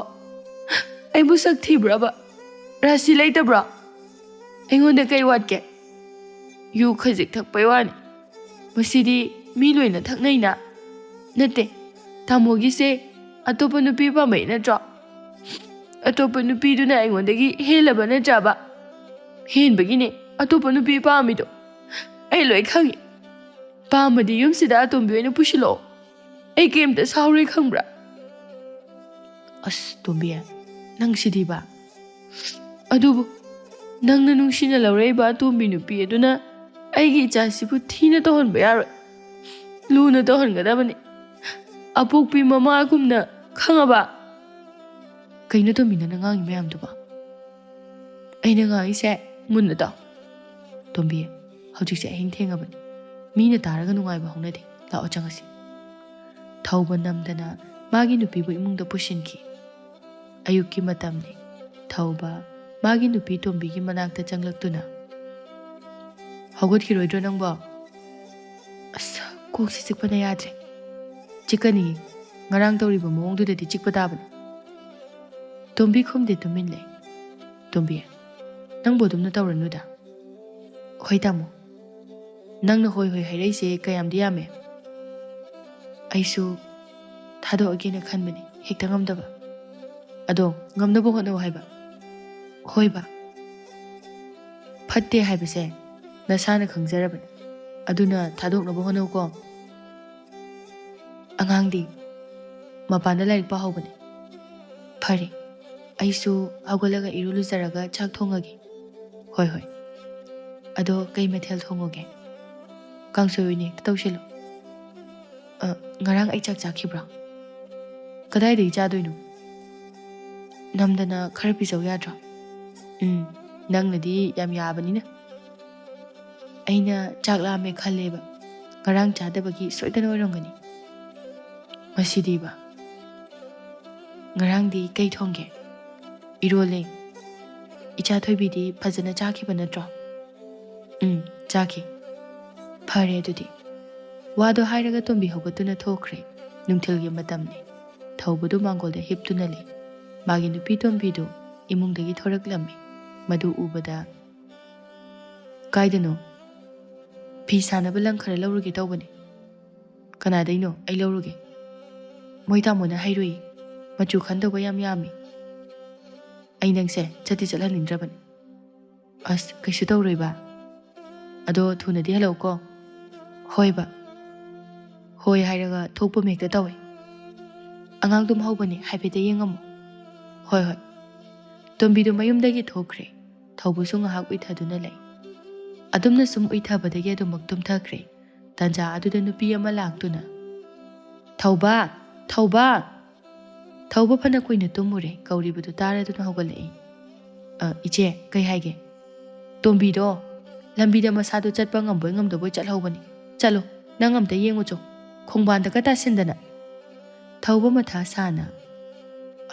ꯑꯩꯕꯨ ꯁꯛ ꯊꯤꯕ꯭ꯔꯕ? ꯔꯥꯁꯤ ꯂꯩꯇꯕ꯭ꯔꯣ? ꯑꯩꯉꯣꯟꯗ ꯀꯩ ꯋꯥꯠꯀꯦ? ꯌꯨ ꯈꯖꯤꯛ ꯊꯛꯄꯩ ꯋꯥꯅꯤ꯫ ꯃꯁꯤꯗꯤ ꯃꯤ ꯂꯣꯏꯅ ꯊꯛꯅꯩꯅ꯫ ꯅꯠꯇꯦ, ꯇꯥꯃꯣꯒꯤꯁꯦ ꯑꯇꯣꯞꯄ ꯅꯨꯄꯤ ꯄꯥꯝꯕꯩ ꯅꯠꯇ꯭ꯔꯣ? ꯑꯇꯣꯞꯄ ꯅꯨꯄꯤꯗꯨꯅ ꯑꯩꯉꯣꯟꯗꯒꯤ ꯍꯦꯜꯂꯕ ꯅꯠꯇ꯭ꯔꯕ? ꯍꯦꯟꯕꯒꯤꯅꯦ ꯑꯇꯣꯞꯄ ꯅꯨꯄꯤ ꯄꯥꯝꯃꯤꯗꯣ꯫ ꯑꯩ ꯂꯣꯏ ꯈꯪꯉꯤ꯫ ꯄꯥꯝꯃꯗꯤ ꯌꯨꯝꯁꯤꯗ ꯑꯇꯣꯝꯕꯤ ꯑꯣꯏꯅ ꯄꯨꯁꯤꯜꯂꯛꯑꯣ꯫ ꯑꯩ ꯀꯩꯝꯇ ꯁꯥꯎꯔꯣꯏ, ꯈꯪꯕ꯭ꯔꯥ?" "ꯑꯁ, ꯇꯣꯝꯕꯤ, ꯅꯪ ꯁꯤꯗꯤꯕ꯫ ꯑꯗꯨꯕꯨ ꯅꯪꯅ ꯅꯨꯡꯁꯤꯅ ꯂꯧꯔꯛꯏꯕ ꯑꯇꯣꯝꯕꯤ ꯅꯨꯄꯤ ꯑꯗꯨꯅ ꯑꯩꯒꯤ ꯏꯆꯥꯁꯤꯕꯨ ꯊꯤꯅ ꯇꯧꯍꯟꯕ ꯌꯥꯔꯣꯏ꯫ ꯂꯨꯅ ꯇꯧꯍꯟꯒꯗꯕꯅꯤ꯫ ꯑꯄꯣꯛꯄꯤ ꯃꯃꯥꯒꯨꯝꯅ, ꯈꯪꯉꯕ?" "ꯀꯩꯅꯣ ꯇꯣꯝꯕꯤ ꯅꯪꯅ ꯉꯥꯡꯉꯤ ꯃꯌꯥꯝꯗꯨꯕꯣ?" "ꯑꯩꯅ ꯉꯥꯡꯉꯤꯁꯦ ꯃꯨꯟꯅ ꯇꯥꯎ꯫ ꯇꯣꯝꯕꯤ, ꯍꯧꯖꯤꯛꯁꯦ ꯑꯍꯤꯡ ꯊꯦꯡꯉꯕꯅꯤ꯫ ꯃꯤꯅ ꯇꯥꯔꯒ ꯅꯨꯡꯉꯥꯏꯕ ꯍꯧꯅꯗꯦ꯫ ꯂꯥꯛꯑꯣ, ꯆꯪꯉꯁꯤ꯫" ꯊꯧꯕ ꯅꯝꯗꯅ ꯃꯥꯒꯤ ꯅꯨꯄꯤꯕꯨ ꯏꯃꯨꯡꯗ ꯄꯨꯁꯤꯟꯈꯤ꯫ ꯑꯌꯨꯛꯀꯤ ꯃꯇꯝꯅꯤ꯫ ꯊꯧꯕ ꯃꯥꯒꯤ ꯅꯨꯄꯤ ꯇꯣꯝꯕꯤꯒꯤ ꯃꯅꯥꯛꯇ ꯆꯪꯂꯛꯇꯨꯅ, "ꯍꯧꯒꯠꯈꯤꯔꯣꯏꯗ꯭ꯔꯣ ꯅꯪꯕꯣ?" "ꯑꯁ, ꯀꯣꯛꯁꯤ ꯆꯤꯛꯄꯅ ꯌꯥꯗ꯭ꯔꯦ꯫" "ꯆꯤꯛꯀꯅꯤ꯫ ꯉꯔꯥꯡ ꯇꯧꯔꯤꯕ ꯃꯑꯣꯡꯗꯨꯗꯗꯤ ꯆꯤꯛꯄ ꯇꯥꯕꯅꯤ꯫" ꯇꯣꯝꯕꯤ ꯈꯨꯝꯗꯦ, ꯇꯨꯃꯤꯟ ꯂꯩ꯫ "ꯇꯣꯝꯕꯤ, ꯅꯪꯕꯨ ꯑꯗꯨꯝꯅ ꯇꯧꯔꯅꯨꯗ꯫ ꯍꯣꯏ ꯇꯥꯃꯣ, ꯅꯪꯅ ꯍꯣꯏ ꯍꯣꯏ ꯍꯥꯏꯔꯛꯏꯁꯦ ꯀꯌꯥꯝꯗꯤ ꯌꯥꯝꯃꯦ꯫ ꯑꯩꯁꯨ ꯊꯥꯗꯣꯛꯑꯒꯦꯅ ꯈꯟꯕꯅꯤ, ꯍꯦꯛꯇ ꯉꯝꯗꯕ꯫ ꯑꯗꯣ ꯉꯝꯅꯕ ꯍꯣꯠꯅꯧ ꯍꯥꯏꯕ꯫" "ꯍꯣꯏꯕ, ꯐꯠꯇꯦ ꯍꯥꯏꯕꯁꯦ ꯅꯁꯥꯅ ꯈꯪꯖꯔꯕꯅꯤ, ꯑꯗꯨꯅ ꯊꯥꯗꯣꯛꯅꯕ ꯍꯣꯠꯅꯧꯀꯣ꯫" "ꯑꯉꯥꯡꯗꯤ ꯃꯄꯥꯟꯗ ꯂꯥꯏꯔꯤꯛ ꯄꯥꯍꯧꯕꯅꯤ꯫" "ꯐꯔꯦ, ꯑꯩꯁꯨ ꯍꯧꯒꯠꯂꯒ ꯏꯔꯨ ꯂꯨꯖꯔꯒ ꯆꯥꯛ ꯊꯣꯡꯉꯒꯦ꯫" "ꯍꯣꯏ, ꯍꯣꯏ꯫ ꯑꯗꯣ ꯀꯩ ꯃꯊꯦꯜ ꯊꯣꯡꯉꯨꯒꯦ?" "ꯀꯥꯡꯁꯣꯏ ꯑꯣꯏꯅ ꯍꯦꯛꯇ ꯇꯧꯁꯤꯜꯂꯣ꯫" "ꯑ, ꯉꯔꯥꯡ ꯑꯩ ꯆꯥꯛ ꯆꯥꯈꯤꯕ꯭ꯔꯣ?" "ꯀꯗꯥꯏꯗꯒꯤ ꯆꯥꯗꯣꯏꯅꯣ? ꯅꯝꯗꯅ ꯈꯔ ꯄꯤꯖꯧ ꯌꯥꯗ꯭ꯔꯣ?" "ꯎꯝ, ꯅꯪꯅꯗꯤ ꯌꯥꯝ ꯌꯥꯕꯅꯤꯅ꯫" "ꯑꯩꯅ ꯆꯥꯛ ꯂꯥꯝꯃꯦ ꯈꯜꯂꯦꯕ, ꯉꯔꯥꯡ ꯆꯥꯗꯕꯒꯤ ꯁꯣꯏꯗꯅ ꯑꯣꯏꯔꯝꯒꯅꯤ꯫ ꯃꯁꯤꯗꯤꯕ꯫ ꯉꯔꯥꯡꯗꯤ ꯀꯩ ꯊꯣꯡꯒꯦ? ꯏꯔꯣꯜꯂꯦ꯫ ꯏꯆꯥ ꯊꯣꯏꯕꯤꯗꯤ ꯐꯖꯅ ꯆꯥꯈꯤꯕ ꯅꯠꯇ꯭ꯔꯣ? ꯎꯝ, ꯆꯥꯈꯤ꯫ ꯐꯔꯦ ꯑꯗꯨꯗꯤ꯫ ꯋꯥꯗꯣ ꯍꯥꯏꯔꯒ ꯇꯣꯝꯕꯤ ꯍꯧꯒꯠꯇꯨꯅ ꯊꯣꯛꯈ꯭ꯔꯦ꯫ ꯅꯨꯡꯊꯤꯜꯒꯤ ꯃꯇꯝꯅꯤ꯫ ꯊꯧꯕꯗꯨ ꯃꯥꯡꯒꯣꯜꯗ ꯍꯤꯞꯇꯨꯅ ꯂꯩ꯫ ꯃꯥꯒꯤ ꯅꯨꯄꯤ ꯇꯣꯝꯕꯤꯗꯨ ꯏꯃꯨꯡꯗꯒꯤ ꯊꯣꯔꯛꯂꯝꯃꯤ꯫ ꯃꯗꯨ ꯎꯕꯗ, "ꯀꯥꯏꯗꯅꯣ? ꯐꯤ ꯁꯥꯅꯕ ꯂꯪ ꯈꯔ ꯂꯧꯔꯨꯒꯦ ꯇꯧꯕꯅꯤ꯫" "ꯀꯅꯥꯗꯩꯅꯣ? ꯑꯩ ꯂꯧꯔꯨꯒꯦ꯫" "ꯃꯣꯏ ꯇꯥꯃꯣꯅ ꯍꯩꯔꯨꯏ꯫ ꯃꯆꯨ ꯈꯟꯗꯧꯕ ꯌꯥꯝ ꯌꯥꯝꯃꯤ꯫ ꯑꯩ ꯅꯪꯁꯦ ꯆꯠꯇꯤ ꯆꯠꯍꯟꯅꯤꯡꯗ꯭ꯔꯕꯅꯤ꯫" "ꯑꯁ, ꯀꯩꯁꯨ ꯇꯧꯔꯣꯏꯕ꯫ ꯑꯗꯣ ꯊꯨꯅꯗꯤ ꯍꯜꯂꯛꯎꯀꯣ꯫" "ꯍꯣꯏꯕ꯫" "ꯍꯣꯏ" ꯍꯥꯏꯔꯒ ꯊꯣꯛꯄ ꯍꯦꯛꯇ ꯇꯧꯋꯦ꯫ "ꯑꯉꯥꯡꯗꯨꯝ ꯍꯧꯕꯅꯦ, ꯍꯥꯏꯐꯦꯠꯇ ꯌꯦꯡꯉꯝꯃꯨ꯫" "ꯍꯣꯏ, ꯍꯣꯏ꯫" ꯇꯣꯝꯕꯤꯗꯨ ꯃꯌꯨꯝꯗꯒꯤ ꯊꯣꯛꯈ꯭ꯔꯦ꯫ ꯊꯧꯕꯁꯨ ꯉꯥꯏꯍꯥꯛ ꯎꯏꯊꯗꯨꯅ ꯂꯩ꯫ ꯑꯗꯨꯝꯅ ꯁꯨꯝ ꯎꯏꯊꯕꯗꯒꯤ ꯑꯗꯨꯃꯛ ꯇꯨꯝꯊꯈ꯭ꯔꯦ꯫ ꯇꯥꯟꯖꯥ ꯑꯗꯨꯗ ꯅꯨꯄꯤ ꯑꯃ ꯂꯥꯛꯇꯨꯅ, "ꯊꯧꯕ! ꯊꯧꯕ!" ꯊꯧꯕ ꯐꯅ ꯀꯨꯏꯅ ꯇꯨꯝꯃꯨꯔꯦ, ꯀꯧꯔꯤꯕꯗꯨ ꯇꯥꯔꯗꯨꯅ ꯍꯧꯒꯠꯂꯛꯏ꯫ "ꯑ, ꯏꯆꯦ, ꯀꯩ ꯍꯥꯏꯒꯦ?" "ꯇꯣꯝꯕꯤꯗꯣ ꯂꯝꯕꯤꯗ ꯃꯁꯥꯗꯣ ꯆꯠꯄ ꯉꯝꯕꯣꯏ ꯉꯝꯗꯕꯣꯏ ꯆꯠꯍꯧꯕꯅꯤ꯫ ꯆꯠꯂꯣ, ꯅꯪ ꯑꯝꯇ ꯌꯦꯡꯉꯨꯆꯣ, ꯈꯣꯡꯕꯥꯟꯗꯒ ꯇꯥꯁꯤꯟꯗꯅ꯫" ꯊꯧꯕ ꯃꯊꯥ ꯁꯥꯅ,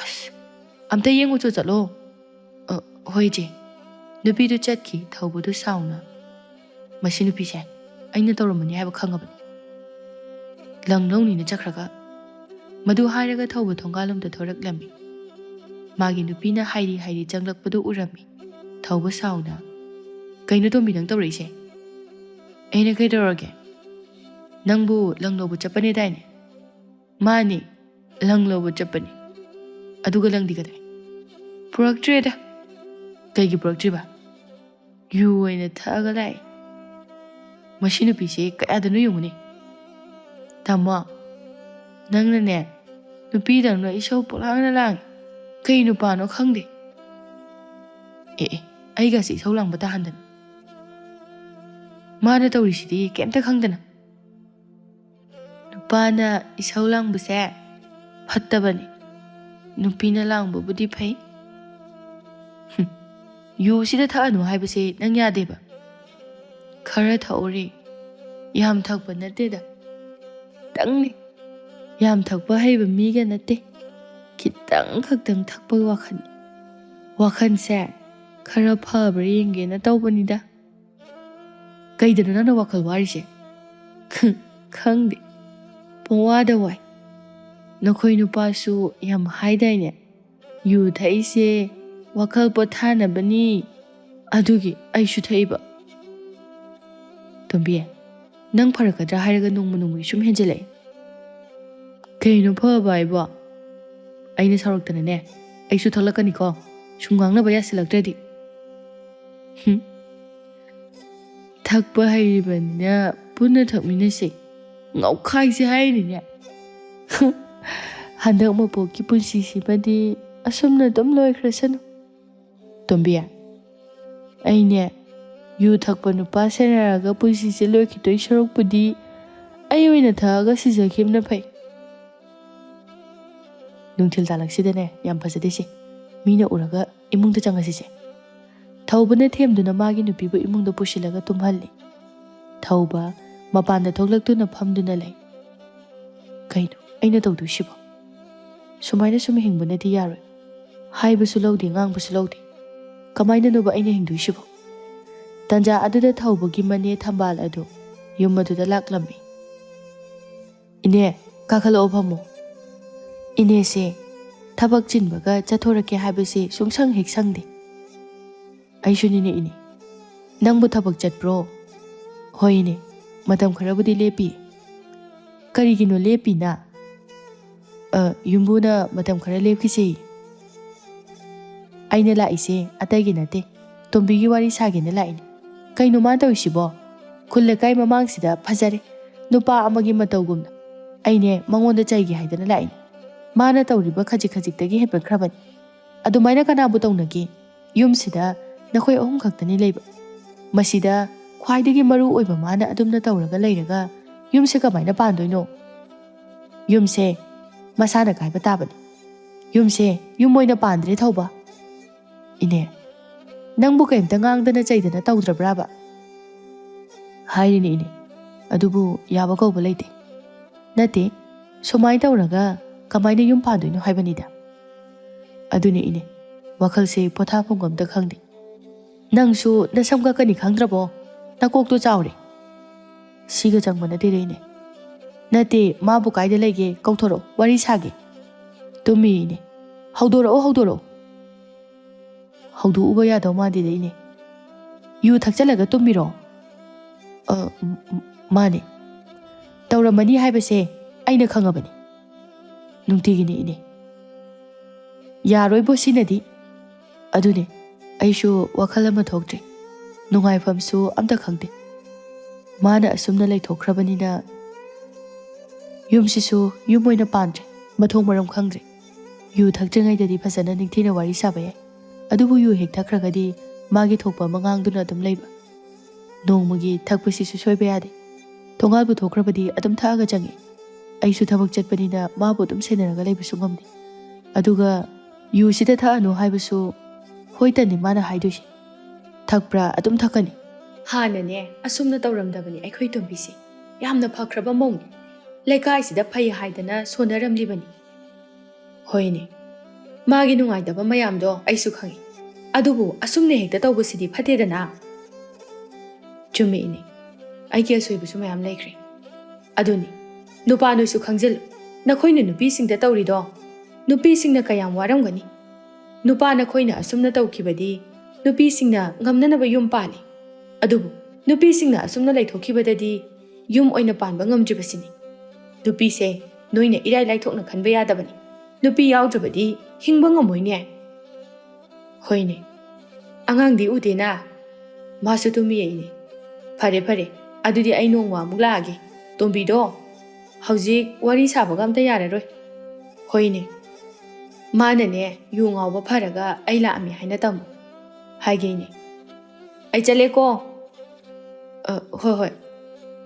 "ꯑꯁ, ꯑꯝꯇ ꯌꯦꯡꯉꯨꯆꯣ, ꯆꯠꯂꯣ꯫" "ꯑ, ꯍꯣꯏ ꯏꯆꯦ꯫" ꯅꯨꯄꯤꯗꯨ ꯆꯠꯈꯤ꯫ ꯊꯧꯕꯗꯨ ꯁꯥꯎꯅ, "ꯃꯁꯤ ꯅꯨꯄꯤꯁꯦ ꯑꯩꯅ ꯇꯧꯔꯝꯕꯅꯤ ꯍꯥꯏꯕ ꯈꯪꯉꯕꯅꯤ꯫" ꯂꯪ ꯂꯧꯅꯤꯅ ꯆꯠꯈ꯭ꯔꯒ꯫ ꯃꯗꯨ ꯍꯥꯏꯔꯒ ꯊꯧꯕ ꯊꯣꯡꯒꯥꯜꯂꯣꯝꯗ ꯊꯣꯔꯛꯂꯝꯃꯤ꯫ ꯃꯥꯒꯤ ꯅꯨꯄꯤꯅ ꯍꯥꯏꯔꯤ ꯍꯥꯏꯔꯤ ꯆꯪꯂꯛꯄꯗꯨ ꯎꯔꯝꯃꯤ꯫ ꯊꯧꯕ ꯁꯥꯎꯅ, "ꯀꯩꯅꯣ ꯇꯣꯝꯕꯤ ꯅꯪ ꯇꯧꯔꯛꯏꯁꯦ?" "ꯑꯩꯅ ꯀꯩꯗꯧꯔꯒꯦ? ꯅꯪꯕꯨ ꯂꯪ ꯂꯧꯕ ꯆꯠꯄꯅꯦꯗꯥꯏꯅꯦ?" "ꯃꯥꯅꯤ, ꯂꯪ ꯂꯧꯕ ꯆꯠꯄꯅꯤ꯫" "ꯑꯗꯨꯒ ꯂꯪꯗꯤ ꯀꯗꯥꯏ?" "ꯄꯨꯔꯛꯇ꯭ꯔꯦꯗ꯫" "ꯀꯩꯒꯤ ꯄꯨꯔꯛꯇ꯭ꯔꯤꯕ?" "ꯌꯨ ꯑꯣꯏꯅ ꯊꯛꯑꯒ ꯂꯥꯛꯑꯦ꯫" "ꯃꯁꯤ ꯅꯨꯄꯤꯁꯦ ꯀꯌꯥꯗꯅꯣ ꯌꯦꯡꯉꯨꯅꯦ꯫" "ꯇꯥꯃꯣ, ꯅꯪꯅꯅꯦ, ꯅꯨꯄꯤꯗꯧꯅ ꯏꯁꯧ ꯄꯣꯂꯥꯡꯅ ꯂꯥꯡꯉꯤ꯫ ꯀꯩ ꯅꯨꯄꯥꯅꯣ ꯈꯪꯗꯦ꯫" "ꯑꯦ ꯑꯦ, ꯑꯩꯒꯁꯦ ꯏꯁꯧ ꯂꯥꯡꯕ ꯇꯥꯍꯟꯗꯅ꯫ ꯃꯥꯅ ꯇꯧꯔꯤꯁꯤꯗꯤ ꯀꯩꯝꯇ ꯈꯪꯗꯅ꯫" "ꯅꯨꯄꯥꯅ ꯏꯁꯧ ꯂꯥꯡꯕꯁꯦ ꯐꯠꯇꯕꯅꯤ꯫ ꯅꯨꯄꯤꯅ ꯂꯥꯡꯕꯕꯨꯗꯤ ꯐꯩ꯫" "ꯍꯨꯝ, ꯌꯨꯁꯤꯗ ꯊꯛꯑꯅꯨ ꯍꯥꯏꯕꯁꯦ ꯅꯪ ꯌꯥꯗꯦꯕ꯫" "ꯈꯔ ꯊꯛꯎꯔꯦ꯫ ꯌꯥꯝ ꯊꯛꯄ ꯅꯠꯇꯦꯗ, ꯈꯤꯇꯪꯅꯤ꯫ ꯌꯥꯝ ꯊꯛꯄ ꯍꯩꯕ ꯃꯤꯒ ꯅꯠꯇꯦ, ꯈꯤꯇꯪ ꯈꯛꯇꯪ ꯊꯛꯄꯒꯤ ꯋꯥꯈꯜ꯫ ꯋꯥꯈꯜꯁꯦ ꯈꯔ ꯐꯕ꯭ꯔꯥ ꯌꯦꯡꯒꯦꯅ ꯇꯧꯕꯅꯤꯗ꯫ ꯀꯩꯗꯅꯣ ꯅꯪꯅ ꯋꯥꯈꯜ ꯋꯥꯔꯤꯁꯦ? ꯈꯪꯗꯦ, ꯄꯨꯡꯋꯥꯗ ꯋꯥꯏ꯫ ꯅꯈꯣꯏ ꯅꯨꯄꯥꯁꯨ ꯌꯥꯝ ꯍꯥꯏꯗꯥꯏꯅꯦ, ꯌꯨ ꯊꯛꯏꯁꯦ ꯋꯥꯈꯜ ꯄꯣꯊꯥꯅꯕꯅꯤ, ꯑꯗꯨꯒꯤ ꯑꯩꯁꯨ ꯊꯛꯏꯕ꯫ ꯇꯣꯝꯕꯤ, ꯅꯪ ꯐꯔꯛꯀꯗ꯭ꯔꯥ ꯍꯥꯏꯔꯒ ꯅꯣꯡꯃ ꯅꯣꯡꯃꯒꯤ ꯁꯨꯝ ꯍꯦꯟꯖꯤꯜꯂꯛꯑꯦ꯫ ꯀꯩꯅꯣ ꯐꯕ ꯍꯥꯏꯕꯣ? ꯑꯩꯅ ꯁꯥꯎꯔꯛꯇꯅꯅꯦ, ꯑꯩꯁꯨ ꯊꯛꯂꯛꯀꯅꯤꯀꯣ, ꯁꯨꯝ ꯉꯥꯡꯅꯕ ꯌꯥꯁꯤꯜꯂꯛꯇ꯭ꯔꯗꯤ꯫ ꯍꯨꯝ꯫ ꯊꯛꯄ ꯍꯩꯔꯤꯕꯅꯤꯅ ꯄꯨꯟꯅ ꯊꯛꯃꯤꯟꯅꯁꯦ, ꯉꯥꯎꯈꯥꯏꯁꯦ ꯍꯥꯏꯔꯤꯅꯦ꯫ ꯍꯟꯗꯛ ꯃꯄꯣꯛꯀꯤ ꯄꯨꯟꯁꯤꯁꯤꯃꯗꯤ ꯑꯁꯨꯝꯅ ꯑꯗꯨꯝ ꯂꯣꯏꯈ꯭ꯔꯁꯅꯨ꯫ ꯇꯣꯝꯕꯤ, ꯑꯩꯅꯦ, ꯌꯨ ꯊꯛꯄ ꯅꯨꯄꯥ ꯁꯦꯟꯅꯔꯒ ꯄꯨꯟꯁꯤꯁꯦ ꯂꯣꯏꯈꯤꯗꯣꯏ ꯁꯔꯨꯛꯄꯨꯗꯤ ꯑꯩ ꯑꯣꯏꯅ ꯊꯛꯑꯒ ꯁꯤꯖꯈꯤꯕꯅ ꯐꯩ꯫ ꯅꯨꯡꯊꯤꯜ ꯇꯥꯜꯂꯛꯁꯤꯗꯅꯦ, ꯌꯥꯝ ꯐꯖꯗꯦꯁꯦ, ꯃꯤꯅ ꯎꯔꯒ ꯏꯃꯨꯡꯗ ꯆꯪꯉꯁꯤꯁꯦ꯫ ꯊꯧꯕꯅ ꯊꯦꯝꯗꯨꯅ ꯃꯥꯒꯤ ꯅꯨꯄꯤꯕꯨ ꯏꯃꯨꯡꯗ ꯄꯨꯁꯤꯜꯂꯒ ꯇꯨꯝꯍꯜꯂꯤ꯫ ꯊꯧꯕ ꯃꯄꯥꯟꯗ ꯊꯣꯛꯂꯛꯇꯨꯅ ꯐꯝꯗꯨꯅ ꯂꯩ꯫ ꯀꯩꯅꯣ ꯑꯩꯅ ꯇꯧꯗꯣꯏꯁꯤꯕꯣ? ꯁꯨꯃꯥꯏꯅ ꯁꯨꯝ ꯍꯤꯡꯕꯅꯗꯤ ꯌꯥꯔꯣꯏ꯫ ꯍꯥꯏꯕꯁꯨ ꯂꯧꯗꯦ, ꯉꯥꯡꯕꯁꯨ ꯂꯧꯗꯦ꯫ ꯀꯃꯥꯏꯅꯅꯣꯕ ꯑꯩꯅ ꯍꯤꯡꯗꯣꯏꯁꯤꯕꯣ? ꯇꯟꯖꯥ ꯑꯗꯨꯗ ꯊꯧꯕꯒꯤ ꯃꯅꯦ ꯊꯝꯕꯥꯜ ꯑꯗꯨ ꯌꯨꯝ ꯑꯗꯨꯗ ꯂꯥꯛꯂꯝꯃꯤ꯫ "ꯏꯅꯦ, ꯀꯥꯈꯠꯂꯛꯑꯣ, ꯐꯝꯃꯣ꯫ ꯏꯅꯦꯁꯦ ꯊꯕꯛ ꯆꯤꯟꯕꯒ ꯆꯠꯊꯣꯔꯛꯀꯦ ꯍꯥꯏꯕꯁꯦ ꯁꯨꯡꯁꯪ ꯍꯦꯛ ꯁꯪꯗꯦ꯫" "ꯑꯩꯁꯨꯅꯤꯅꯦ, ꯏꯅꯦ꯫ ꯅꯪꯕꯨ ꯊꯕꯛ ꯆꯠꯄ꯭ꯔꯣ?" "ꯍꯣꯏ, ꯏꯅꯦ, ꯃꯇꯝ ꯈꯔꯕꯨꯗꯤ ꯂꯦꯞꯄꯤ꯫" "ꯀꯔꯤꯒꯤꯅꯣ ꯂꯦꯞꯄꯤꯅ?" "ꯑ, ꯌꯨꯝꯕꯨꯅ ꯃꯇꯝ ꯈꯔ ꯂꯦꯞꯈꯤꯁꯤ꯫" "ꯑꯩꯅ ꯂꯥꯛꯏꯁꯦ ꯑꯇꯩꯒꯤ ꯅꯠꯇꯦ, ꯇꯣꯝꯕꯤꯒꯤ ꯋꯥꯔꯤ ꯁꯥꯒꯦꯅ ꯂꯥꯛꯏꯅꯦ꯫" "ꯀꯩꯅꯣ ꯃꯥ ꯇꯧꯔꯤꯁꯤꯕꯣ? ꯈꯨꯜ ꯂꯩꯀꯥꯏ ꯃꯃꯥꯡꯁꯤꯗ ꯐꯖꯔꯦ, ꯅꯨꯄꯥ ꯑꯃꯒꯤ ꯃꯇꯧꯒꯨꯝꯅ꯫ ꯑꯩꯅꯦ ꯃꯉꯣꯟꯗ ꯆꯩꯒꯦ ꯍꯥꯏꯗꯅ ꯂꯥꯛꯏꯅꯦ꯫ ꯃꯥꯅ ꯇꯧꯔꯤꯕ ꯈꯖꯤꯛ ꯈꯖꯤꯛꯇꯒꯤ ꯍꯦꯟꯃꯠꯈ꯭ꯔꯕꯅꯤ꯫ ꯑꯗꯨꯃꯥꯏꯅ ꯀꯅꯥꯕꯨ ꯇꯧꯅꯒꯦ? ꯌꯨꯝꯁꯤꯗ ꯅꯈꯣꯏ ꯑꯍꯨꯝ ꯈꯛꯇꯅꯤ ꯂꯩꯕ꯫ ꯃꯁꯤꯗ ꯈ꯭ꯋꯥꯏꯗꯒꯤ ꯃꯔꯨ ꯑꯣꯏꯕ ꯃꯥꯅ ꯑꯗꯨꯝꯅ ꯇꯧꯔꯒ ꯂꯩꯔꯒ ꯌꯨꯝꯁꯦ ꯀꯃꯥꯏꯅ ꯄꯥꯟꯗꯣꯏꯅꯣ? ꯌꯨꯝꯁꯦ ꯃꯁꯥꯅ ꯀꯥꯏꯕ ꯇꯥꯕꯅꯤ꯫ ꯌꯨꯝꯁꯦ ꯌꯨꯝ ꯑꯣꯏꯅ ꯄꯥꯟꯗ꯭ꯔꯦ, ꯊꯧꯕ꯫" "ꯏꯅꯦ, ꯅꯪꯕꯨ ꯀꯩꯝꯇ ꯉꯥꯡꯗꯅ ꯆꯩꯗꯅ ꯇꯧꯗ꯭ꯔꯕ꯭ꯔꯥꯕ?" "ꯍꯥꯏꯔꯤꯅꯦ, ꯏꯅꯦ꯫ ꯑꯗꯨꯕꯨ ꯌꯥꯕ ꯀꯧꯕ ꯂꯩꯇꯦ꯫ ꯅꯠꯇꯦ, ꯁꯨꯃꯥꯏꯅ ꯇꯧꯔꯒ ꯀꯃꯥꯏꯅ ꯌꯨꯝ ꯄꯥꯟꯗꯣꯏꯅꯣ ꯍꯥꯏꯕꯅꯤꯗ꯫ ꯑꯗꯨꯅꯤ ꯏꯅꯦ, ꯋꯥꯈꯜꯁꯦ ꯄꯣꯊꯥꯐꯝ ꯑꯝꯇ ꯈꯪꯗꯦ꯫ "ꯅꯪꯁꯨ ꯅꯁꯝ ꯀꯛꯀꯅꯤ ꯈꯪꯗ꯭ꯔꯕꯣ? ꯅꯀꯣꯛꯇꯣ ꯆꯥꯎꯔꯦ!" ꯁꯤꯒ ꯆꯪꯕ ꯅꯠꯇꯦꯗ ꯏꯅꯦ꯫ "ꯅꯠꯇꯦ, ꯃꯥꯕꯨ ꯀꯥꯏꯗ ꯂꯩꯒꯦ? ꯀꯧꯊꯣꯔꯛꯑꯣ, ꯋꯥꯔꯤ ꯁꯥꯒꯦ꯫ ꯇꯨꯝꯃꯤ ꯏꯅꯦ꯫ ꯍꯧꯗꯣꯔꯛꯑꯣ, ꯍꯧꯗꯣꯔꯛꯑꯣ꯫" ꯍꯧꯗꯣꯛꯎꯕ ꯌꯥꯗꯧ ꯃꯥꯟꯗꯦꯗ ꯏꯅꯦ꯫ "ꯌꯨ ꯊꯛꯆꯜꯂꯒ ꯇꯨꯝꯃꯤꯔꯣ?" "ꯑ, ꯎꯝ, ꯎꯝ, ꯃꯥꯅꯦ꯫ ꯇꯧꯔꯝꯃꯅꯤ ꯍꯥꯏꯕꯁꯦ ꯑꯩꯅ ꯈꯪꯉꯕꯅꯤ꯫ ꯅꯨꯡꯇꯤꯒꯤꯅꯤ ꯏꯅꯦ꯫" "ꯌꯥꯔꯣꯏꯕꯣ ꯁꯤꯅꯗꯤ꯫" ꯑꯗꯨꯅꯦ, ꯑꯩꯁꯨ ꯋꯥꯈꯜ ꯑꯃ ꯊꯣꯛꯇ꯭ꯔꯦ꯫ ꯅꯨꯡꯉꯥꯏꯐꯝꯁꯨ ꯑꯝꯇ ꯈꯪꯗꯦ꯫ ꯃꯥꯅ ꯑꯁꯨꯝꯅ ꯂꯩꯊꯣꯛꯈ꯭ꯔꯕꯅꯤꯅ ꯌꯨꯝꯁꯤꯁꯨ ꯌꯨꯝ ꯑꯣꯏꯅ ꯄꯥꯟꯗ꯭ꯔꯦ꯫ ꯃꯊꯣꯡ ꯃꯔꯝ ꯈꯪꯗ꯭ꯔꯦ꯫ ꯌꯨ ꯊꯛꯇ꯭ꯔꯤꯉꯩꯗꯗꯤ ꯐꯖꯅ ꯅꯤꯡꯊꯤꯅ ꯋꯥꯔꯤ ꯁꯥꯕ ꯌꯥꯏ꯫ ꯑꯗꯨꯕꯨ ꯌꯨ ꯍꯦꯛ ꯊꯛꯈ꯭ꯔꯒꯗꯤ ꯃꯥꯒꯤ ꯊꯣꯛꯄ ꯑꯃ ꯉꯥꯡꯗꯨꯅ ꯑꯗꯨꯝ ꯂꯩꯕ꯫ ꯅꯣꯡꯃꯒꯤ ꯊꯛꯄꯁꯤꯁꯨ ꯁꯣꯏꯕ ꯌꯥꯗꯦ꯫ ꯊꯣꯡꯒꯥꯜꯕꯨ ꯊꯣꯛꯈ꯭ꯔꯕꯗꯤ ꯑꯗꯨꯝ ꯊꯛꯑꯒ ꯆꯪꯉꯤ꯫ ꯑꯩꯁꯨ ꯊꯕꯛ ꯆꯠꯄꯅꯤꯅ ꯃꯥꯕꯨ ꯑꯗꯨꯝ ꯁꯦꯟꯅꯔꯒ ꯂꯩꯕꯁꯨ ꯉꯝꯗꯦ꯫ ꯑꯗꯨꯒ ꯌꯨꯁꯤꯗ ꯊꯛꯑꯅꯨ ꯍꯥꯏꯕꯁꯨ ꯍꯣꯏꯇꯅꯤ ꯃꯥꯅ ꯍꯥꯏꯗꯣꯏꯁꯦ꯫ ꯊꯛꯄ꯭ꯔꯥ ꯑꯗꯨꯝ ꯊꯛꯀꯅꯤ꯫ ꯍꯥꯟꯅꯅꯦ ꯑꯁꯨꯝꯅ ꯇꯧꯔꯝꯗꯕꯅꯤ ꯑꯩꯈꯣꯏ ꯇꯣꯝꯕꯤꯁꯦ꯫ ꯌꯥꯝꯅ ꯐꯈ꯭ꯔꯕ ꯃꯧꯅꯤ꯫ ꯂꯩꯀꯥꯏꯁꯤꯗ ꯐꯩ ꯍꯥꯏꯗꯅ ꯁꯣꯟꯅꯔꯝꯂꯤꯕꯅꯤ꯫ ꯍꯣꯏꯅꯦ, ꯃꯥꯒꯤ ꯅꯨꯡꯉꯥꯏꯇꯕ ꯃꯌꯥꯝꯗꯣ ꯑꯩꯁꯨ ꯈꯪꯏ꯫ ꯑꯗꯨꯕꯨ ꯑꯁꯨꯝꯅ ꯍꯦꯛꯇ ꯇꯧꯕꯁꯤꯗꯤ ꯐꯠꯇꯦꯗꯅ꯫ ꯆꯨꯝꯃꯦ ꯏꯅꯦ, ꯑꯩꯒꯤ ꯑꯁꯣꯏꯕꯁꯨ ꯃꯌꯥꯝ ꯂꯩꯈ꯭ꯔꯦ꯫ ꯑꯗꯨꯅꯤ, ꯅꯨꯄꯥ ꯅꯣꯏꯁꯨ ꯈꯪꯖꯤꯜꯂꯨ, ꯅꯈꯣꯏꯅ ꯅꯨꯄꯤꯁꯤꯡꯗ ꯇꯧꯔꯤꯗꯣ ꯅꯨꯄꯤꯁꯤꯡꯅ ꯀꯌꯥꯝ ꯋꯥꯔꯝꯒꯅꯤ꯫ ꯅꯨꯄꯥ ꯅꯈꯣꯏꯅ ꯑꯁꯨꯝꯅ ꯇꯧꯈꯤꯕꯗꯤ ꯅꯨꯄꯤꯁꯤꯡꯅ ꯉꯝꯅꯅꯕ ꯌꯨꯝ ꯄꯥꯜꯂꯤ꯫ ꯑꯗꯨꯕꯨ ꯅꯨꯄꯤꯁꯤꯡꯅ ꯑꯁꯨꯝꯅ ꯂꯩꯊꯣꯛꯈꯤꯕꯗꯗꯤ ꯌꯨꯝ ꯑꯣꯏꯅ ꯄꯥꯟꯕ ꯉꯝꯗ꯭ꯔꯤꯕꯁꯤꯅꯤ꯫ ꯅꯨꯄꯤꯁꯦ ꯅꯣꯏꯅ ꯏꯔꯥꯏ ꯂꯥꯏꯊꯣꯛꯅ ꯈꯟꯕ ꯌꯥꯗꯕꯅꯤ꯫ ꯅꯨꯄꯤ ꯌꯥꯎꯗ꯭ꯔꯕꯗꯤ ꯍꯤꯡꯕ ꯉꯝꯃꯣꯏꯅꯦ꯫ ꯍꯣꯏꯅꯦ, ꯑꯉꯥꯡꯗꯤ ꯎꯗꯦꯅ꯫ ꯃꯥꯁꯨ ꯇꯨꯝꯃꯤꯌꯦ ꯏꯅꯦ꯫ ꯐꯔꯦ ꯐꯔꯦ, ꯑꯗꯨꯗꯤ ꯑꯩ ꯅꯣꯡꯃ ꯑꯃꯨꯛ ꯂꯥꯛꯑꯒꯦ꯫ ꯇꯣꯝꯕꯤꯗꯣ ꯍꯧꯖꯤꯛ ꯋꯥꯔꯤ ꯁꯥꯕꯒ ꯑꯝꯇ ꯌꯥꯔꯔꯣꯏ꯫ ꯍꯣꯏꯅꯦ, ꯃꯥꯅꯅꯦ ꯌꯨ ꯉꯥꯎꯕ ꯐꯔꯒ ꯑꯩ ꯂꯥꯛꯑꯝꯃꯦ ꯍꯥꯏꯅ ꯇꯝꯃꯨ꯫ ꯍꯥꯏꯒꯦ ꯏꯅꯦ꯫ ꯑꯩ ꯆꯠꯂꯦꯀꯣ꯫ ꯑ, ꯍꯣꯏ ꯍꯣꯏ꯫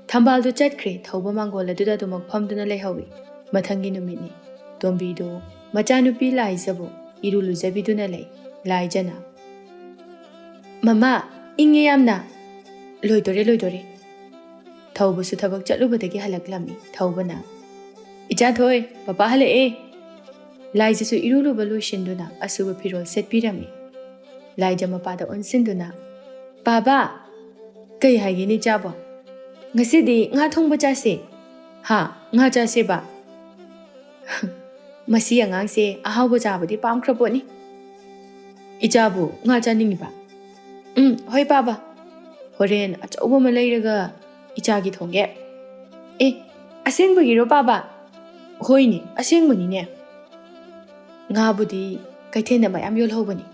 ꯊꯝꯕꯥꯜꯗꯨ ꯆꯠꯈ꯭ꯔꯦ꯫ ꯊꯧꯕ ꯃꯥꯡꯒꯣꯜ ꯑꯗꯨꯗ ꯑꯗꯨꯃꯛ ꯐꯝꯗꯨꯅ ꯂꯩꯍꯧꯏ꯫ ꯃꯊꯪꯒꯤ ꯅꯨꯃꯤꯠꯅꯤ꯫ ꯇꯣꯝꯕꯤꯗꯨ ꯃꯆꯥꯅꯨꯄꯤ ꯂꯥꯏꯖꯕꯨ ꯏꯔꯨ ꯂꯨꯖꯕꯤꯗꯨꯅ ꯂꯩ꯫ ꯂꯥꯏꯖꯅ, "ꯃꯃꯥ, ꯏꯪꯉꯦ ꯌꯥꯝꯅ꯫ ꯂꯣꯏꯗꯣꯔꯦ, ꯂꯣꯏꯗꯣꯔꯦ꯫ ꯊꯧꯕꯁꯨ ꯊꯕꯛ ꯆꯠꯂꯨꯕꯗꯒꯤ ꯍꯜꯂꯛꯂꯝꯃꯤ꯫ ꯊꯧꯕꯅ, "ꯏꯆꯥꯊꯣꯏ, ꯄꯄꯥ ꯍꯜꯂꯛꯑꯦ!" ꯂꯥꯏꯖꯁꯨ ꯏꯔꯨ ꯂꯨꯕ ꯂꯣꯏꯁꯤꯟꯗꯨꯅ ꯑꯁꯨꯕ ꯐꯤꯔꯣꯜ ꯁꯦꯠꯄꯤꯔꯝꯃꯤ꯫ ꯂꯥꯏꯖ ꯃꯄꯥꯗ ꯑꯣꯟꯁꯤꯟꯗꯨꯅ, "ꯄꯥꯕ!" "ꯀꯩ ꯍꯥꯏꯒꯦꯅꯦ ꯏꯆꯥꯕꯣ?" "ꯉꯁꯤꯗꯤ ꯉꯥ ꯊꯣꯡꯕ ꯆꯥꯁꯦ!" "ꯍꯥ? ꯉꯥ ꯆꯥꯁꯦꯕ?" "ꯃꯁꯤ ꯑꯉꯥꯡꯁꯦ ꯑꯍꯥꯎꯕ ꯆꯥꯕꯗꯤ ꯄꯥꯝꯈ꯭ꯔ ꯄꯣꯠꯅꯤ꯫ ꯏꯆꯥꯕꯨ ꯉꯥ ꯆꯥꯅꯤꯡꯉꯤꯕ?" "ꯎꯝ, ꯍꯣꯏ ꯄꯥꯕ꯫ ꯍꯣꯔꯦꯟ ꯑꯆꯧꯕ ꯑꯃ ꯂꯩꯔꯒ ꯏꯆꯥꯒꯤ ꯊꯣꯡꯒꯦ꯫" "ꯑꯦ, ꯑꯁꯦꯡꯕꯒꯤꯔꯣ ꯄꯥꯕ?" "ꯍꯣꯏꯅꯦ, ꯑꯁꯦꯡꯕꯅꯤꯅꯦ꯫ ꯉꯥꯕꯨꯗꯤ ꯀꯩꯊꯦꯜꯗ ꯃꯌꯥꯝ ꯌꯣꯜꯍꯧꯕꯅꯤ꯫"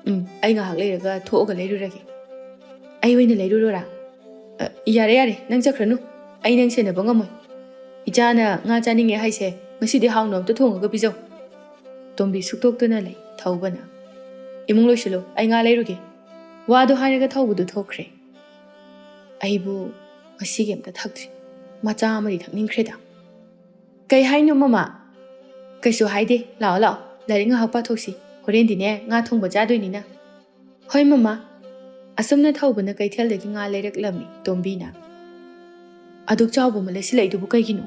"ꯎꯝ, ꯑꯩ ꯉꯥꯏꯍꯥꯛ ꯂꯩꯔꯒ ꯊꯣꯛꯑꯒ ꯂꯩꯔꯨꯔꯒꯦ꯫" "ꯑꯩ ꯑꯣꯏꯅ ꯂꯩꯔꯨꯔꯣꯔꯥ?" "ꯑ, ꯌꯥꯔꯦ, ꯌꯥꯔꯦ, ꯅꯪ ꯆꯠꯈ꯭ꯔꯅꯨ꯫ ꯑꯩ ꯅꯪ ꯁꯦꯟꯅꯕ ꯉꯝꯃꯣꯏ꯫ ꯏꯆꯥꯅ ꯉꯥ ꯆꯥꯅꯤꯡꯉꯦ ꯍꯥꯏꯁꯦ ꯉꯁꯤꯗꯤ ꯍꯥꯎꯅ ꯑꯝꯇ ꯊꯣꯡꯉꯒ ꯄꯤꯖꯧ꯫" ꯇꯣꯝꯕꯤ ꯁꯨꯛꯇꯣꯛꯇꯨꯅ ꯂꯩ꯫ ꯊꯧꯕꯅ, "ꯏꯃꯨꯡ ꯂꯣꯏꯁꯤꯜꯂꯨ, ꯑꯩ ꯉꯥ ꯂꯩꯔꯨꯒꯦ꯫" ꯋꯥꯗꯣ ꯍꯥꯏꯔꯒ ꯊꯧꯕꯗꯨ ꯊꯣꯛꯈ꯭ꯔꯦ꯫ ꯑꯩꯕꯨ ꯉꯁꯤꯒꯤ ꯑꯝꯇ ꯊꯛꯇ꯭ꯔꯤ꯫ ꯃꯆꯥ ꯑꯃꯗꯤ ꯊꯛꯅꯤꯡꯈ꯭ꯔꯦꯗ꯫ "ꯀꯩ ꯍꯥꯏꯅꯣ ꯃꯃꯥ?" "ꯀꯩꯁꯨ ꯍꯥꯏꯗꯦ꯫ ꯂꯥꯛꯑꯣ, ꯂꯥꯛꯑꯣ, ꯂꯥꯏꯔꯤꯛ ꯉꯥꯏꯍꯥꯛ ꯄꯥꯊꯣꯛꯁꯤ꯫ ꯍꯣꯔꯦꯟꯗꯤꯅꯦ ꯉꯥ ꯊꯣꯡꯕ ꯆꯥꯗꯣꯏꯅꯤꯅ꯫" "ꯍꯣꯏ ꯃꯃꯥ꯫" ꯑꯁꯨꯝꯅ ꯊꯧꯕꯅ ꯀꯩꯊꯦꯜꯗꯒꯤ ꯉꯥ ꯂꯩꯔꯛꯂꯝꯃꯤ꯫ ꯇꯣꯝꯕꯤꯅ, "ꯑꯗꯨꯛ ꯆꯥꯎꯕ ꯑꯃ ꯂꯩꯁꯤꯜꯂꯛꯏꯗꯨꯕꯨ ꯀꯩꯒꯤꯅꯣ?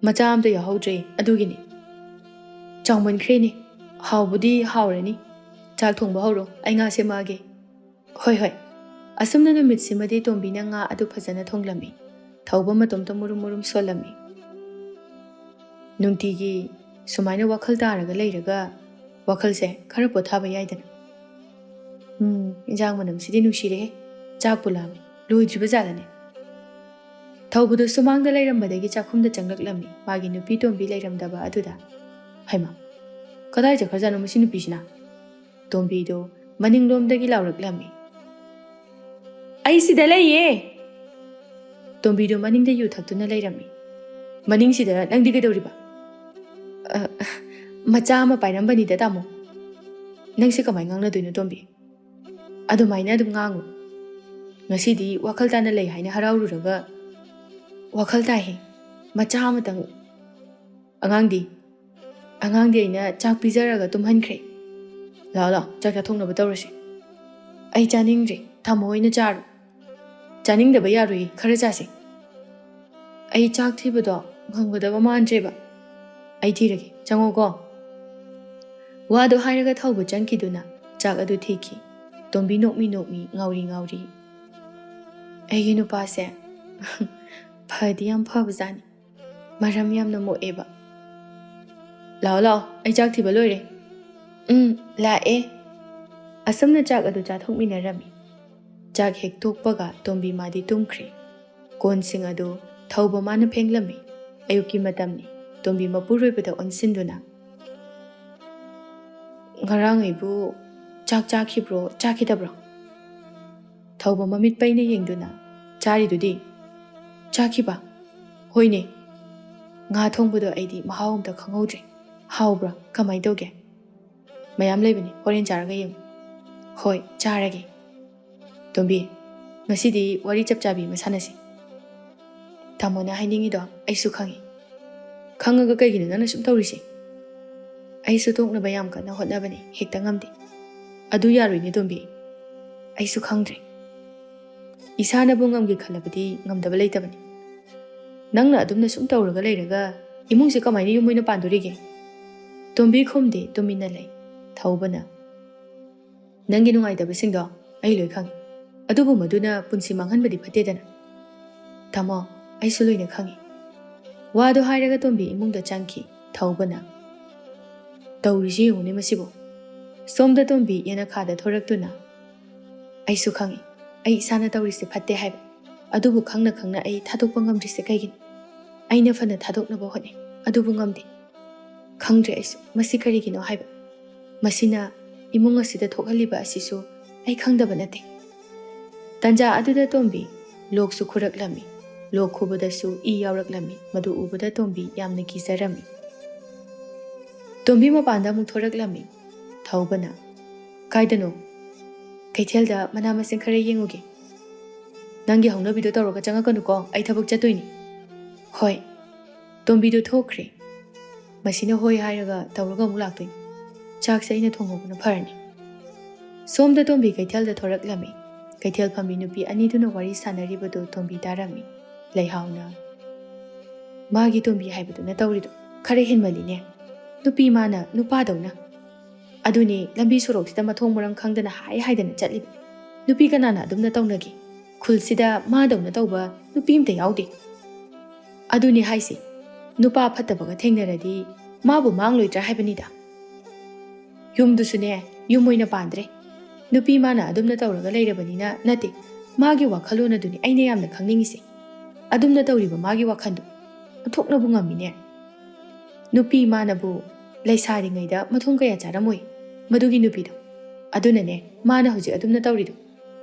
ꯃꯆꯥ ꯑꯝꯇ ꯌꯥꯎꯍꯧꯗ꯭ꯔꯦ, ꯑꯗꯨꯒꯤꯅꯤ꯫" "ꯆꯥꯎꯃꯟꯈ꯭ꯔꯦꯅꯦ꯫ ꯍꯥꯎꯕꯨꯗꯤ ꯍꯥꯎꯔꯅꯤ꯫ ꯆꯥꯛ ꯊꯣꯡꯕ ꯍꯧꯔꯣ, ꯑꯩ ꯉꯥ ꯁꯦꯝꯃꯛꯑꯒꯦ꯫" "ꯍꯣꯏ, ꯍꯣꯏ꯫" ꯑꯁꯨꯝꯅ ꯅꯨꯃꯤꯠꯁꯤꯃꯗꯤ ꯇꯣꯝꯕꯤꯅ ꯉꯥ ꯑꯗꯨ ꯐꯖꯅ ꯊꯣꯡꯂꯝꯃꯤ꯫ ꯊꯧꯕ ꯃꯇꯣꯝꯇ ꯃꯨꯔꯨꯝ ꯃꯨꯔꯨꯝ ꯁꯣꯜꯂꯝꯃꯤ꯫ ꯅꯨꯡꯇꯤꯒꯤ ꯁꯨꯃꯥꯏꯅ ꯋꯥꯈꯜ ꯇꯥꯔꯒ ꯂꯩꯔꯒ ꯋꯥꯈꯜꯁꯦ ꯈꯔ ꯄꯣꯊꯥꯕ ꯌꯥꯏꯗꯅ꯫ ꯎꯝ, ꯏꯟꯖꯥꯡ ꯃꯅꯝꯁꯤꯗꯤ ꯅꯨꯡꯁꯤꯔꯦꯍꯦ꯫ ꯆꯥꯛꯄꯨ ꯂꯥꯝꯃꯦ꯫ ꯂꯣꯏꯗ꯭ꯔꯤꯕ ꯖꯥꯠꯂꯅꯦ? ꯊꯧꯕꯗꯨ ꯁꯨꯃꯥꯡꯗ ꯂꯩꯔꯝꯕꯗꯒꯤ ꯆꯥꯛꯈꯨꯝꯗ ꯆꯪꯂꯛꯂꯝꯃꯤ꯫ ꯃꯥꯒꯤ ꯅꯨꯄꯤ ꯇꯣꯝꯕꯤ ꯂꯩꯔꯝꯗꯕ ꯑꯗꯨꯗ꯫ ꯍꯩꯃꯥ, ꯀꯗꯥꯏ ꯆꯠꯈ꯭ꯔꯖꯥꯠꯅꯣ ꯃꯁꯤ ꯅꯨꯄꯤꯁꯤꯅ? ꯇꯣꯝꯕꯤꯗꯨ ꯃꯅꯤꯡꯂꯣꯝꯗꯒꯤ ꯂꯥꯎꯔꯛꯂꯝꯃꯤ꯫ "ꯑꯩ ꯁꯤꯗ ꯂꯩꯌꯦ!" ꯇꯣꯝꯕꯤꯗꯨ ꯃꯅꯤꯡꯗ ꯌꯨ ꯊꯛꯇꯨꯅ ꯂꯩꯔꯝꯃꯤ꯫ "ꯃꯅꯤꯡꯁꯤꯗ ꯅꯪꯗꯤ ꯀꯩꯗꯧꯔꯤꯕ?" "ꯑ, ꯃꯆꯥ ꯑꯃ ꯄꯥꯏꯔꯝꯕꯅꯤꯗ, ꯇꯥꯃꯣ꯫" "ꯅꯪꯁꯦ ꯀꯃꯥꯏꯅ ꯉꯥꯡꯅꯗꯣꯏꯅꯣ, ꯇꯣꯝꯕꯤ? ꯑꯗꯨꯃꯥꯏꯅ ꯑꯗꯨꯝ ꯉꯥꯡꯉꯨ꯫ ꯉꯁꯤꯗꯤ ꯋꯥꯈꯜ ꯇꯥꯅ ꯂꯩ ꯍꯥꯏꯅ ꯍꯔꯥꯎꯔꯨꯔꯒ ꯋꯥꯈꯜ ꯇꯥꯏꯍꯦ꯫ ꯃꯆꯥ ꯑꯃꯇꯪ꯫ ꯑꯉꯥꯡꯗꯤ, ꯑꯉꯥꯡꯗꯤ ꯑꯩꯅ ꯆꯥꯛ ꯄꯤꯖꯔꯒ ꯇꯨꯝꯍꯟꯈ꯭ꯔꯦ꯫ ꯂꯥꯛꯑꯣ, ꯂꯥꯛꯑꯣ, ꯆꯥꯛ ꯆꯥꯊꯣꯛꯅꯕ ꯇꯧꯔꯁꯤ꯫" "ꯑꯩ ꯆꯥꯅꯤꯡꯗ꯭ꯔꯦ, ꯇꯥꯃꯣ ꯍꯣꯏꯅ ꯆꯥꯔꯣ꯫" ꯆꯥꯅꯤꯡꯗꯕ ꯌꯥꯔꯣꯏꯌꯦ, ꯈꯔ ꯆꯥꯁꯦ꯫ ꯑꯩ ꯆꯥꯛ ꯊꯤꯕꯗꯣ ꯉꯝꯒꯗꯕ ꯃꯥꯟꯗ꯭ꯔꯦꯕ꯫ ꯑꯩ ꯊꯤꯔꯒꯦ, ꯆꯪꯉꯣꯀꯣ꯫ ꯋꯥꯗꯣ ꯍꯥꯏꯔꯒ ꯊꯧꯕ ꯆꯪꯈꯤꯗꯨꯅ ꯆꯥꯛ ꯑꯗꯨ ꯊꯤꯈꯤ꯫ ꯇꯣꯝꯕꯤ ꯅꯣꯛꯃꯤ ꯅꯣꯛꯃꯤ, ꯉꯥꯎꯔꯤ ꯉꯥꯎꯔꯤ꯫ ꯑꯩꯒꯤ ꯅꯨꯄꯥꯁꯦ ꯐꯗꯤ ꯌꯥꯝ ꯐꯕꯖꯥꯠꯅꯤ꯫ ꯃꯔꯝ ꯌꯥꯝꯅ ꯃꯣꯛꯑꯦꯕ꯫ "ꯂꯥꯛꯑꯣ, ꯂꯥꯛꯑꯣ, ꯑꯩ ꯆꯥꯛ ꯊꯤꯕ ꯂꯣꯏꯔꯦ꯫" "ꯎꯝ, ꯂꯥꯛꯑꯦ꯫" ꯑꯁꯨꯝꯅ ꯆꯥꯛ ꯑꯗꯨ ꯆꯥꯊꯣꯛꯃꯤꯟꯅꯔꯝꯃꯤ꯫ ꯆꯥꯛ ꯍꯦꯛ ꯇꯣꯛꯄꯒ ꯇꯣꯝꯕꯤ ꯃꯥꯗꯤ ꯇꯨꯝꯈ꯭ꯔꯦ꯫ ꯀꯣꯟꯁꯤꯡ ꯑꯗꯨ ꯊꯧꯕ ꯃꯥꯅ ꯐꯦꯡꯂꯝꯃꯤ꯫ ꯑꯌꯨꯛꯀꯤ ꯃꯇꯝꯅꯤ꯫ ꯇꯣꯝꯕꯤ ꯃꯄꯨꯔꯣꯏꯕꯗ ꯑꯣꯟꯁꯤꯟꯗꯨꯅ, "ꯉꯔꯥꯡ ꯑꯩꯕꯨ ꯆꯥꯛ ꯆꯥꯈꯤꯕ꯭ꯔꯣ, ꯆꯥꯈꯤꯗꯕ꯭ꯔꯣ?" ꯊꯧꯕ ꯃꯃꯤꯠ ꯄꯩꯅ ꯌꯦꯡꯗꯨꯅ, "ꯆꯥꯔꯤꯗꯨꯗꯤ?" "ꯆꯥꯈꯤꯕ?" "ꯍꯣꯏꯅꯦ꯫ ꯉꯥ ꯊꯣꯡꯕꯗꯣ ꯑꯩꯗꯤ ꯃꯍꯥꯎ ꯑꯝꯇ ꯈꯪꯍꯧꯗ꯭ꯔꯦ꯫ ꯍꯥꯎꯕ꯭ꯔꯥ? ꯀꯃꯥꯏ ꯇꯧꯒꯦ?" "ꯃꯌꯥꯝ ꯂꯩꯕꯅꯤ, ꯍꯣꯔꯦꯟ ꯆꯥꯔꯒ ꯌꯦꯡꯉꯨ꯫" "ꯍꯣꯏ, ꯆꯥꯔꯒꯦ꯫" "ꯇꯣꯝꯕꯤ, ꯉꯁꯤꯗꯤ ꯋꯥꯔꯤ ꯆꯞ ꯆꯥꯕꯤ ꯑꯃ ꯁꯥꯟꯅꯁꯤ꯫ ꯇꯥꯃꯣꯅ ꯍꯥꯏꯅꯤꯡꯉꯤꯗꯣ ꯑꯩꯁꯨ ꯈꯪꯉꯤ꯫" "ꯈꯪꯉꯒ ꯀꯩꯒꯤꯅꯣ ꯅꯪꯅ ꯁꯨꯝ ꯇꯧꯔꯤꯁꯦ?" "ꯑꯩꯁꯨ ꯇꯣꯛꯅꯕ ꯌꯥꯝ ꯀꯟꯅ ꯍꯣꯠꯅꯕꯅꯤ, ꯍꯦꯛꯇ ꯉꯝꯗꯦ꯫" "ꯑꯗꯨ ꯌꯥꯔꯣꯏꯅꯦ ꯇꯣꯝꯕꯤ꯫" "ꯑꯩꯁꯨ ꯈꯪꯗ꯭ꯔꯦ꯫ ꯏꯁꯥꯅꯕꯨ ꯉꯝꯒꯦ ꯈꯜꯂꯕꯗꯤ ꯉꯝꯗꯕ ꯂꯩꯇꯕꯅꯤ꯫ ꯅꯪꯅ ꯑꯗꯨꯝꯅ ꯁꯨꯝ ꯇꯧꯔꯒ ꯂꯩꯔꯒ ꯏꯃꯨꯡꯁꯦ ꯀꯃꯥꯏꯅ ꯌꯨꯝ ꯑꯣꯏꯅ ꯄꯥꯟꯗꯣꯔꯤꯒꯦ?" ꯇꯣꯝꯕꯤ ꯈꯨꯝꯗꯦ, ꯇꯨꯃꯤꯟꯅ ꯂꯩ꯫ ꯊꯧꯕꯅ, "ꯅꯪꯒꯤ ꯅꯨꯡꯉꯥꯏꯇꯕꯁꯤꯡꯗꯣ ꯑꯩ ꯂꯣꯏ ꯈꯪꯉꯤ꯫ ꯑꯗꯨꯕꯨ ꯃꯗꯨꯅ ꯄꯨꯟꯁꯤ ꯃꯥꯡꯍꯟꯕꯗꯤ ꯐꯠꯇꯦꯗꯅ꯫" "ꯇꯥꯃꯣ, ꯑꯩꯁꯨ ꯂꯣꯏꯅ ꯈꯪꯉꯤ꯫" ꯋꯥꯗꯣ ꯍꯥꯏꯔꯒ ꯇꯣꯝꯕꯤ ꯏꯃꯨꯡꯗ ꯆꯪꯈꯤ꯫ ꯊꯧꯕꯅ, "ꯇꯧꯔꯤꯁꯤ ꯌꯦꯡꯉꯨꯅꯦ ꯃꯁꯤꯕꯨ꯫" ꯁꯣꯝꯗ ꯇꯣꯝꯕꯤ ꯌꯦꯅꯈꯥꯗ ꯊꯣꯔꯛꯇꯨꯅ, "ꯑꯩꯁꯨ ꯈꯪꯉꯤ, ꯑꯩ ꯏꯁꯥꯅ ꯇꯧꯔꯤꯁꯦ ꯐꯠꯇꯦ ꯍꯥꯏꯕ꯫ ꯑꯗꯨꯕꯨ ꯈꯪꯅ ꯈꯪꯅ ꯑꯩ ꯊꯥꯗꯣꯛꯄ ꯉꯝꯗ꯭ꯔꯤꯁꯦ ꯀꯩꯒꯤꯅꯣ? ꯑꯩꯅ ꯐꯅ ꯊꯥꯗꯣꯛꯅꯕ ꯍꯣꯠꯅꯩ, ꯑꯗꯨꯕꯨ ꯉꯝꯗꯦ꯫ ꯈꯪꯗ꯭ꯔꯦ ꯑꯩꯁꯨ ꯃꯁꯤ ꯀꯔꯤꯒꯤꯅꯣ ꯍꯥꯏꯕ꯫ ꯃꯁꯤꯅ ꯏꯃꯨꯡ ꯑꯁꯤꯗ ꯊꯣꯛꯍꯜꯂꯤꯕ ꯑꯁꯤꯁꯨ ꯑꯩ ꯈꯪꯗꯕ ꯅꯠꯇꯦ꯫" ꯇꯟꯖꯥ ꯑꯗꯨꯗ ꯇꯣꯝꯕꯤ ꯂꯣꯛꯁꯨ ꯈꯨꯔꯛꯂꯝꯃꯤ꯫ ꯂꯣꯛ ꯈꯨꯕꯗꯁꯨ ꯏ ꯌꯥꯎꯔꯛꯂꯝꯃꯤ꯫ ꯃꯗꯨ ꯎꯕꯗ ꯇꯣꯝꯕꯤ ꯌꯥꯝꯅ ꯀꯤꯖꯔꯝꯃꯤ꯫ ꯇꯣꯝꯕꯤ ꯃꯄꯥꯟꯗ ꯑꯃꯨꯛ ꯊꯣꯔꯛꯂꯝꯃꯤ꯫ ꯊꯧꯕꯅ, "ꯀꯥꯏꯗꯅꯣ?" "ꯀꯩꯊꯦꯜꯗ ꯃꯅꯥ ꯃꯁꯤꯡ ꯈꯔ ꯌꯦꯡꯉꯨꯒꯦ꯫" "ꯅꯪꯒꯤ ꯍꯧꯅꯕꯤꯗꯣ ꯇꯧꯔꯒ ꯆꯪꯉꯛꯀꯅꯨꯀꯣ, ꯑꯩ ꯊꯕꯛ ꯆꯠꯇꯣꯏꯅꯤ꯫" "ꯍꯣꯏ꯫" ꯇꯣꯝꯕꯤꯗꯨ ꯊꯣꯛꯈ꯭ꯔꯦ꯫ ꯃꯁꯤꯅ ꯍꯣꯏ ꯍꯥꯏꯔꯒ ꯇꯧꯔꯒ ꯑꯃꯨꯛ ꯂꯥꯛꯇꯣꯏꯅꯤ꯫ ꯆꯥꯛꯁꯦ ꯑꯩꯅ ꯊꯣꯡꯍꯧꯕꯅ ꯐꯔꯅꯤ꯫ ꯁꯣꯝꯗ ꯇꯣꯝꯕꯤ ꯀꯩꯊꯦꯜꯗ ꯊꯣꯔꯛꯂꯝꯃꯤ꯫ ꯀꯩꯊꯦꯜ ꯐꯝꯕꯤ ꯅꯨꯄꯤ ꯑꯅꯤꯗꯨꯅ ꯋꯥꯔꯤ ꯁꯥꯟꯅꯔꯤꯕꯗꯨ ꯇꯣꯝꯕꯤ ꯇꯥꯔꯝꯃꯤ꯫ ꯂꯩꯍꯥꯎꯅ, "ꯃꯥꯒꯤ ꯇꯣꯝꯕꯤ ꯍꯥꯏꯕꯗꯨꯅ ꯇꯧꯔꯤꯗꯣ ꯈꯔ ꯍꯦꯟꯃꯜꯂꯤꯅꯦ꯫ ꯅꯨꯄꯤ ꯃꯥꯅ ꯅꯨꯄꯥꯗꯧꯅ꯫ ꯑꯗꯨꯅꯤ ꯂꯝꯕꯤ ꯁꯣꯔꯣꯛꯁꯤꯗ ꯃꯊꯣꯡ ꯃꯔꯝ ꯈꯪꯗꯅ ꯍꯥꯏ ꯍꯥꯏꯗꯅ ꯆꯠꯂꯤꯕ꯫ ꯅꯨꯄꯤ ꯀꯅꯥꯅ ꯑꯗꯨꯝꯅ ꯇꯧꯅꯒꯦ? ꯈꯨꯜꯁꯤꯗ ꯃꯥꯗꯧꯅ ꯇꯧꯕ ꯅꯨꯄꯤ ꯑꯝꯇ ꯌꯥꯎꯗꯦ꯫ ꯑꯗꯨꯅꯤ ꯍꯥꯏꯁꯦ, ꯅꯨꯄꯥ ꯐꯠꯇꯕꯒ ꯊꯦꯡꯅꯔꯗꯤ ꯃꯥꯕꯨ ꯃꯥꯡꯂꯣꯏꯗ꯭ꯔꯥ ꯍꯥꯏꯕꯅꯤꯗ꯫ ꯌꯨꯝꯗꯨꯁꯨꯅꯦ, ꯌꯨꯝ ꯑꯣꯏꯅ ꯄꯥꯟꯗ꯭ꯔꯦ꯫ ꯅꯨꯄꯤ ꯃꯥꯅ ꯑꯗꯨꯝꯅ ꯇꯧꯔꯒ ꯂꯩꯔꯕꯅꯤꯅ ꯅꯠꯇꯦ, ꯃꯥꯒꯤ ꯋꯥꯈꯜꯂꯣꯟ ꯑꯗꯨꯅꯤ ꯑꯩꯅ ꯌꯥꯝꯅ ꯈꯪꯅꯤꯡꯉꯤꯁꯦ꯫ ꯑꯗꯨꯝꯅ ꯇꯧꯔꯤꯕ ꯃꯥꯒꯤ ꯋꯥꯈꯜꯗꯣ ꯑꯣꯟꯊꯣꯛꯅꯕꯨ ꯉꯝꯃꯤꯅꯦ꯫ ꯅꯨꯄꯤ ꯃꯥꯅꯕꯨ ꯂꯩꯁꯥꯔꯤꯉꯩꯗ ꯃꯊꯣꯡ ꯀꯌꯥ ꯆꯥꯔꯝꯃꯣꯏ ꯃꯗꯨꯒꯤ ꯅꯨꯄꯤꯗꯣ꯫ ꯑꯗꯨꯅꯅꯦ ꯃꯥꯅ ꯍꯧꯖꯤꯛ ꯑꯗꯨꯝꯅ ꯇꯧꯔꯤꯗꯣ꯫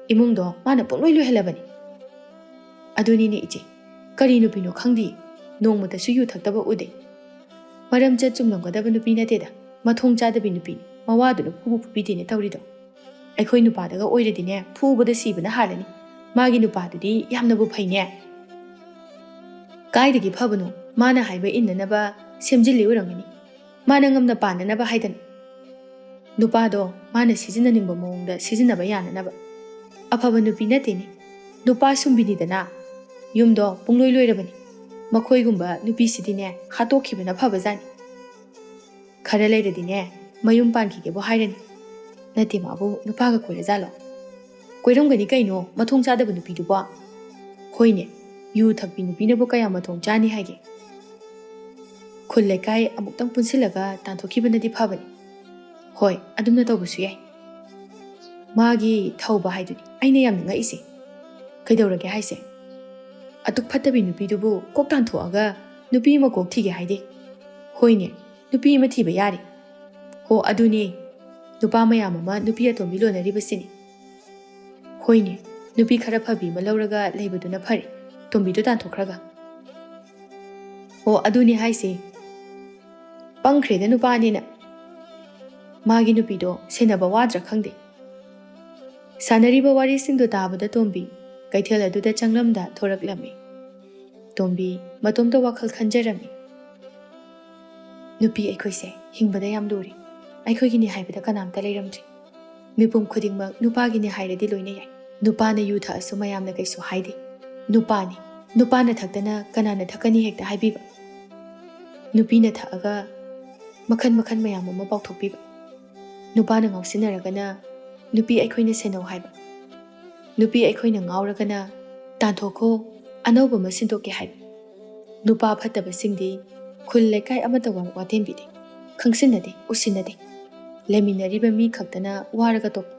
ꯏꯃꯨꯡꯗꯣ ꯃꯥꯅ ꯄꯨꯡꯂꯣꯏ ꯂꯣꯏꯍꯜꯂꯕꯅꯤ꯫ ꯑꯗꯨꯅꯤꯅꯦ ꯏꯆꯦ, ꯀꯔꯤ ꯅꯨꯄꯤꯅꯣ ꯈꯪꯗꯦ, ꯅꯣꯡꯃꯇꯁꯨ ꯌꯨ ꯊꯛꯇꯕ ꯎꯗꯦ꯫ ꯃꯔꯝ ꯆꯠ ꯆꯨꯝꯂꯝꯒꯗꯕ ꯅꯨꯄꯤ ꯅꯠꯇꯦꯗ, ꯃꯊꯣꯡ ꯆꯥꯗꯕꯤ ꯅꯨꯄꯤꯅꯤ, ꯃꯋꯥꯗꯨꯅ ꯐꯨꯕꯨ ꯐꯨꯕꯤꯗꯦꯅꯦ ꯇꯧꯔꯤꯗꯣ꯫ ꯑꯩꯈꯣꯏ ꯅꯨꯄꯥꯗꯒ ꯑꯣꯏꯔꯗꯤꯅꯦ ꯐꯨꯕꯗ ꯁꯤꯕꯅ ꯍꯥꯜꯂꯅꯤ꯫ ꯃꯥꯒꯤ ꯅꯨꯄꯥꯗꯨꯗꯤ ꯌꯥꯝꯅꯕꯨ ꯐꯩꯅꯦ꯫ ꯀꯥꯏꯗꯒꯤ ꯐꯕꯅꯣ, ꯃꯥꯅ ꯍꯥꯏꯕ ꯏꯟꯅꯅꯕ ꯁꯦꯝꯖꯤꯜꯂꯤ ꯑꯣꯏꯔꯝꯒꯅꯤ꯫ ꯃꯥꯅ ꯉꯝꯅ ꯄꯥꯟꯅꯅꯕ ꯍꯥꯏꯗꯅ꯫ ꯅꯨꯄꯥꯗꯣ ꯃꯥꯅ ꯁꯤꯖꯤꯟꯅꯅꯤꯡꯕ ꯃꯑꯣꯡꯗ ꯁꯤꯖꯤꯟꯅꯕ ꯌꯥꯅꯅꯕ꯫ ꯑꯐꯕ ꯅꯨꯄꯤ ꯅꯠꯇꯦꯅꯦ, ꯅꯨꯄꯥ ꯁꯨꯝꯕꯤꯅꯤꯗꯅ꯫ ꯌꯨꯝꯗꯣ ꯄꯨꯡꯂꯣꯏ ꯂꯣꯏꯔꯕꯅꯤ꯫ ꯃꯈꯣꯏꯒꯨꯝꯕ ꯅꯨꯄꯤꯁꯤꯗꯤꯅꯦ ꯍꯥꯠꯇꯣꯛꯈꯤꯕꯅ ꯐꯕꯖꯥꯠꯅꯤ꯫ ꯈꯔ ꯂꯩꯔꯗꯤꯅꯦ ꯃꯌꯨꯝ ꯄꯥꯟꯈꯤꯒꯦꯕꯨ ꯍꯥꯏꯔꯅꯤ꯫ ꯅꯠꯇꯦ, ꯃꯥꯕꯨ ꯅꯨꯄꯥꯒ ꯀꯣꯏꯔꯖꯥꯠꯂꯣ? ꯀꯣꯏꯔꯝꯒꯅꯤ ꯀꯩꯅꯣ, ꯃꯊꯣꯡ ꯆꯥꯗꯕ ꯅꯨꯄꯤꯗꯨꯕꯣ꯫ ꯍꯣꯏꯅꯦ, ꯌꯨ ꯊꯛꯄꯤ ꯅꯨꯄꯤꯅꯕꯨ ꯀꯌꯥ ꯃꯊꯣꯡ ꯆꯥꯅꯤ ꯍꯥꯏꯒꯦ? ꯈꯨꯜ ꯂꯩꯀꯥꯏ ꯑꯃꯨꯛꯇꯪ ꯄꯨꯟꯁꯤꯜꯂꯒ ꯇꯥꯟꯊꯣꯛꯈꯤꯕꯅꯗꯤ ꯐꯕꯅꯤ꯫ ꯍꯣꯏ, ꯑꯗꯨꯝꯅ ꯇꯧꯕꯁꯨ ꯌꯥꯏ꯫ ꯃꯥꯒꯤ ꯊꯧꯕ ꯍꯥꯏꯗꯨꯅꯤ ꯑꯩꯅ ꯌꯥꯝꯅ ꯉꯛꯏꯁꯦ꯫ ꯀꯩꯗꯧꯔꯒꯦ ꯍꯥꯏꯁꯦ? ꯑꯗꯨꯛ ꯐꯠꯇꯕꯤ ꯅꯨꯄꯤꯗꯨꯕꯨ ꯀꯣꯛ ꯇꯥꯟꯊꯣꯛꯑꯒ ꯅꯨꯄꯤ ꯑꯃ ꯀꯣꯛ ꯊꯤꯒꯦ ꯍꯥꯏꯗꯦ꯫ ꯍꯣꯏꯅꯦ, ꯅꯨꯄꯤ ꯑꯃ ꯊꯤꯕ ꯌꯥꯔꯦ꯫ ꯍꯣ, ꯑꯗꯨꯅꯦ, ꯅꯨꯄꯥ ꯃꯌꯥꯝ ꯑꯃ ꯅꯨꯄꯤ ꯑꯇꯣꯝꯕꯤ ꯂꯣꯟꯅꯔꯤꯕꯁꯤꯅꯤ꯫ ꯍꯣꯏꯅꯦ, ꯅꯨꯄꯤ ꯈꯔ ꯐꯕꯤ ꯑꯃ ꯂꯧꯔꯒ ꯂꯩꯕꯗꯨꯅ ꯐꯔꯦ, ꯇꯣꯝꯕꯤꯗꯣ ꯇꯥꯟꯊꯣꯛꯈ꯭ꯔꯒ꯫ ꯍꯣ, ꯑꯗꯨꯅꯦ ꯍꯥꯏꯁꯦ, ꯄꯪꯈ꯭ꯔꯦꯗ ꯅꯨꯄꯥꯅꯦꯅ꯫ ꯃꯥꯒꯤ ꯅꯨꯄꯤꯗꯣ ꯁꯦꯟꯅꯕ ꯋꯥꯗ꯭ꯔꯥ ꯈꯪꯗꯦ꯫ ꯁꯥꯟꯅꯔꯤꯕ ꯋꯥꯔꯤꯁꯤꯡꯗꯨ ꯇꯥꯕꯗ ꯇꯣꯝꯕꯤ ꯀꯩꯊꯦꯜ ꯑꯗꯨꯗ ꯆꯪꯂꯝꯗ ꯊꯣꯔꯛꯂꯝꯃꯤ꯫ ꯇꯣꯝꯕꯤ ꯃꯇꯣꯝꯇ ꯋꯥꯈꯜ ꯈꯟꯖꯔꯝꯃꯤ꯫ ꯅꯨꯄꯤ ꯑꯩꯈꯣꯏꯁꯦ ꯍꯤꯡꯕꯗ ꯌꯥꯝ ꯂꯨꯔꯦ꯫ ꯑꯩꯈꯣꯏꯒꯤꯅꯤ ꯍꯥꯏꯕꯗ ꯀꯅꯥꯝꯇ ꯂꯩꯔꯝꯗ꯭ꯔꯦ꯫ ꯃꯤꯄꯨꯝ ꯈꯨꯗꯤꯡꯃꯛ ꯅꯨꯄꯥꯒꯤꯅꯤ ꯍꯥꯏꯔꯗꯤ ꯂꯣꯏꯅ ꯌꯥꯏ꯫ ꯅꯨꯄꯥꯅ ꯌꯨ ꯊꯛꯑꯁꯨ ꯃꯌꯥꯝꯅ ꯀꯩꯁꯨ ꯍꯥꯏꯗꯦ꯫ ꯅꯨꯄꯥꯅꯤ, ꯅꯨꯄꯥꯅ ꯊꯛꯇꯅ ꯀꯅꯥꯅ ꯊꯛꯀꯅꯤ ꯍꯦꯛꯇ ꯍꯥꯏꯕꯤꯕ꯫ ꯅꯨꯄꯤꯅ ꯊꯛꯑꯒ ꯃꯈꯟ ꯃꯈꯟ ꯃꯌꯥꯝ ꯑꯃ ꯄꯥꯎꯊꯣꯛꯄꯤꯕ꯫ ꯅꯨꯄꯥꯅ ꯉꯥꯎꯁꯤꯟꯅꯔꯒꯅ ꯅꯨꯄꯤ ꯑꯩꯈꯣꯏꯅ ꯁꯦꯟꯅꯧ ꯍꯥꯏꯕ꯫ ꯅꯨꯄꯤ ꯑꯩꯈꯣꯏꯅ ꯉꯥꯎꯔꯒꯅ ꯇꯥꯟꯊꯣꯛꯈꯣ, ꯑꯅꯧꯕ ꯑꯃ ꯁꯤꯟꯗꯣꯛꯀꯦ ꯍꯥꯏꯕ꯫ ꯅꯨꯄꯥ ꯐꯠꯇꯕꯁꯤꯡꯗꯤ ꯈꯨꯜ ꯂꯩꯀꯥꯏ ꯑꯃꯠꯇ ꯋꯥ-, ꯋꯥꯇꯦꯝꯕꯤꯗꯦ, ꯈꯪꯁꯤꯟꯅꯗꯦ, ꯎꯁꯤꯟꯅꯗꯦ꯫ ꯂꯩꯃꯤꯟꯅꯔꯤꯕ ꯃꯤ ꯈꯛꯇꯅ ꯋꯥꯔꯒ ꯇꯣꯛꯄ꯫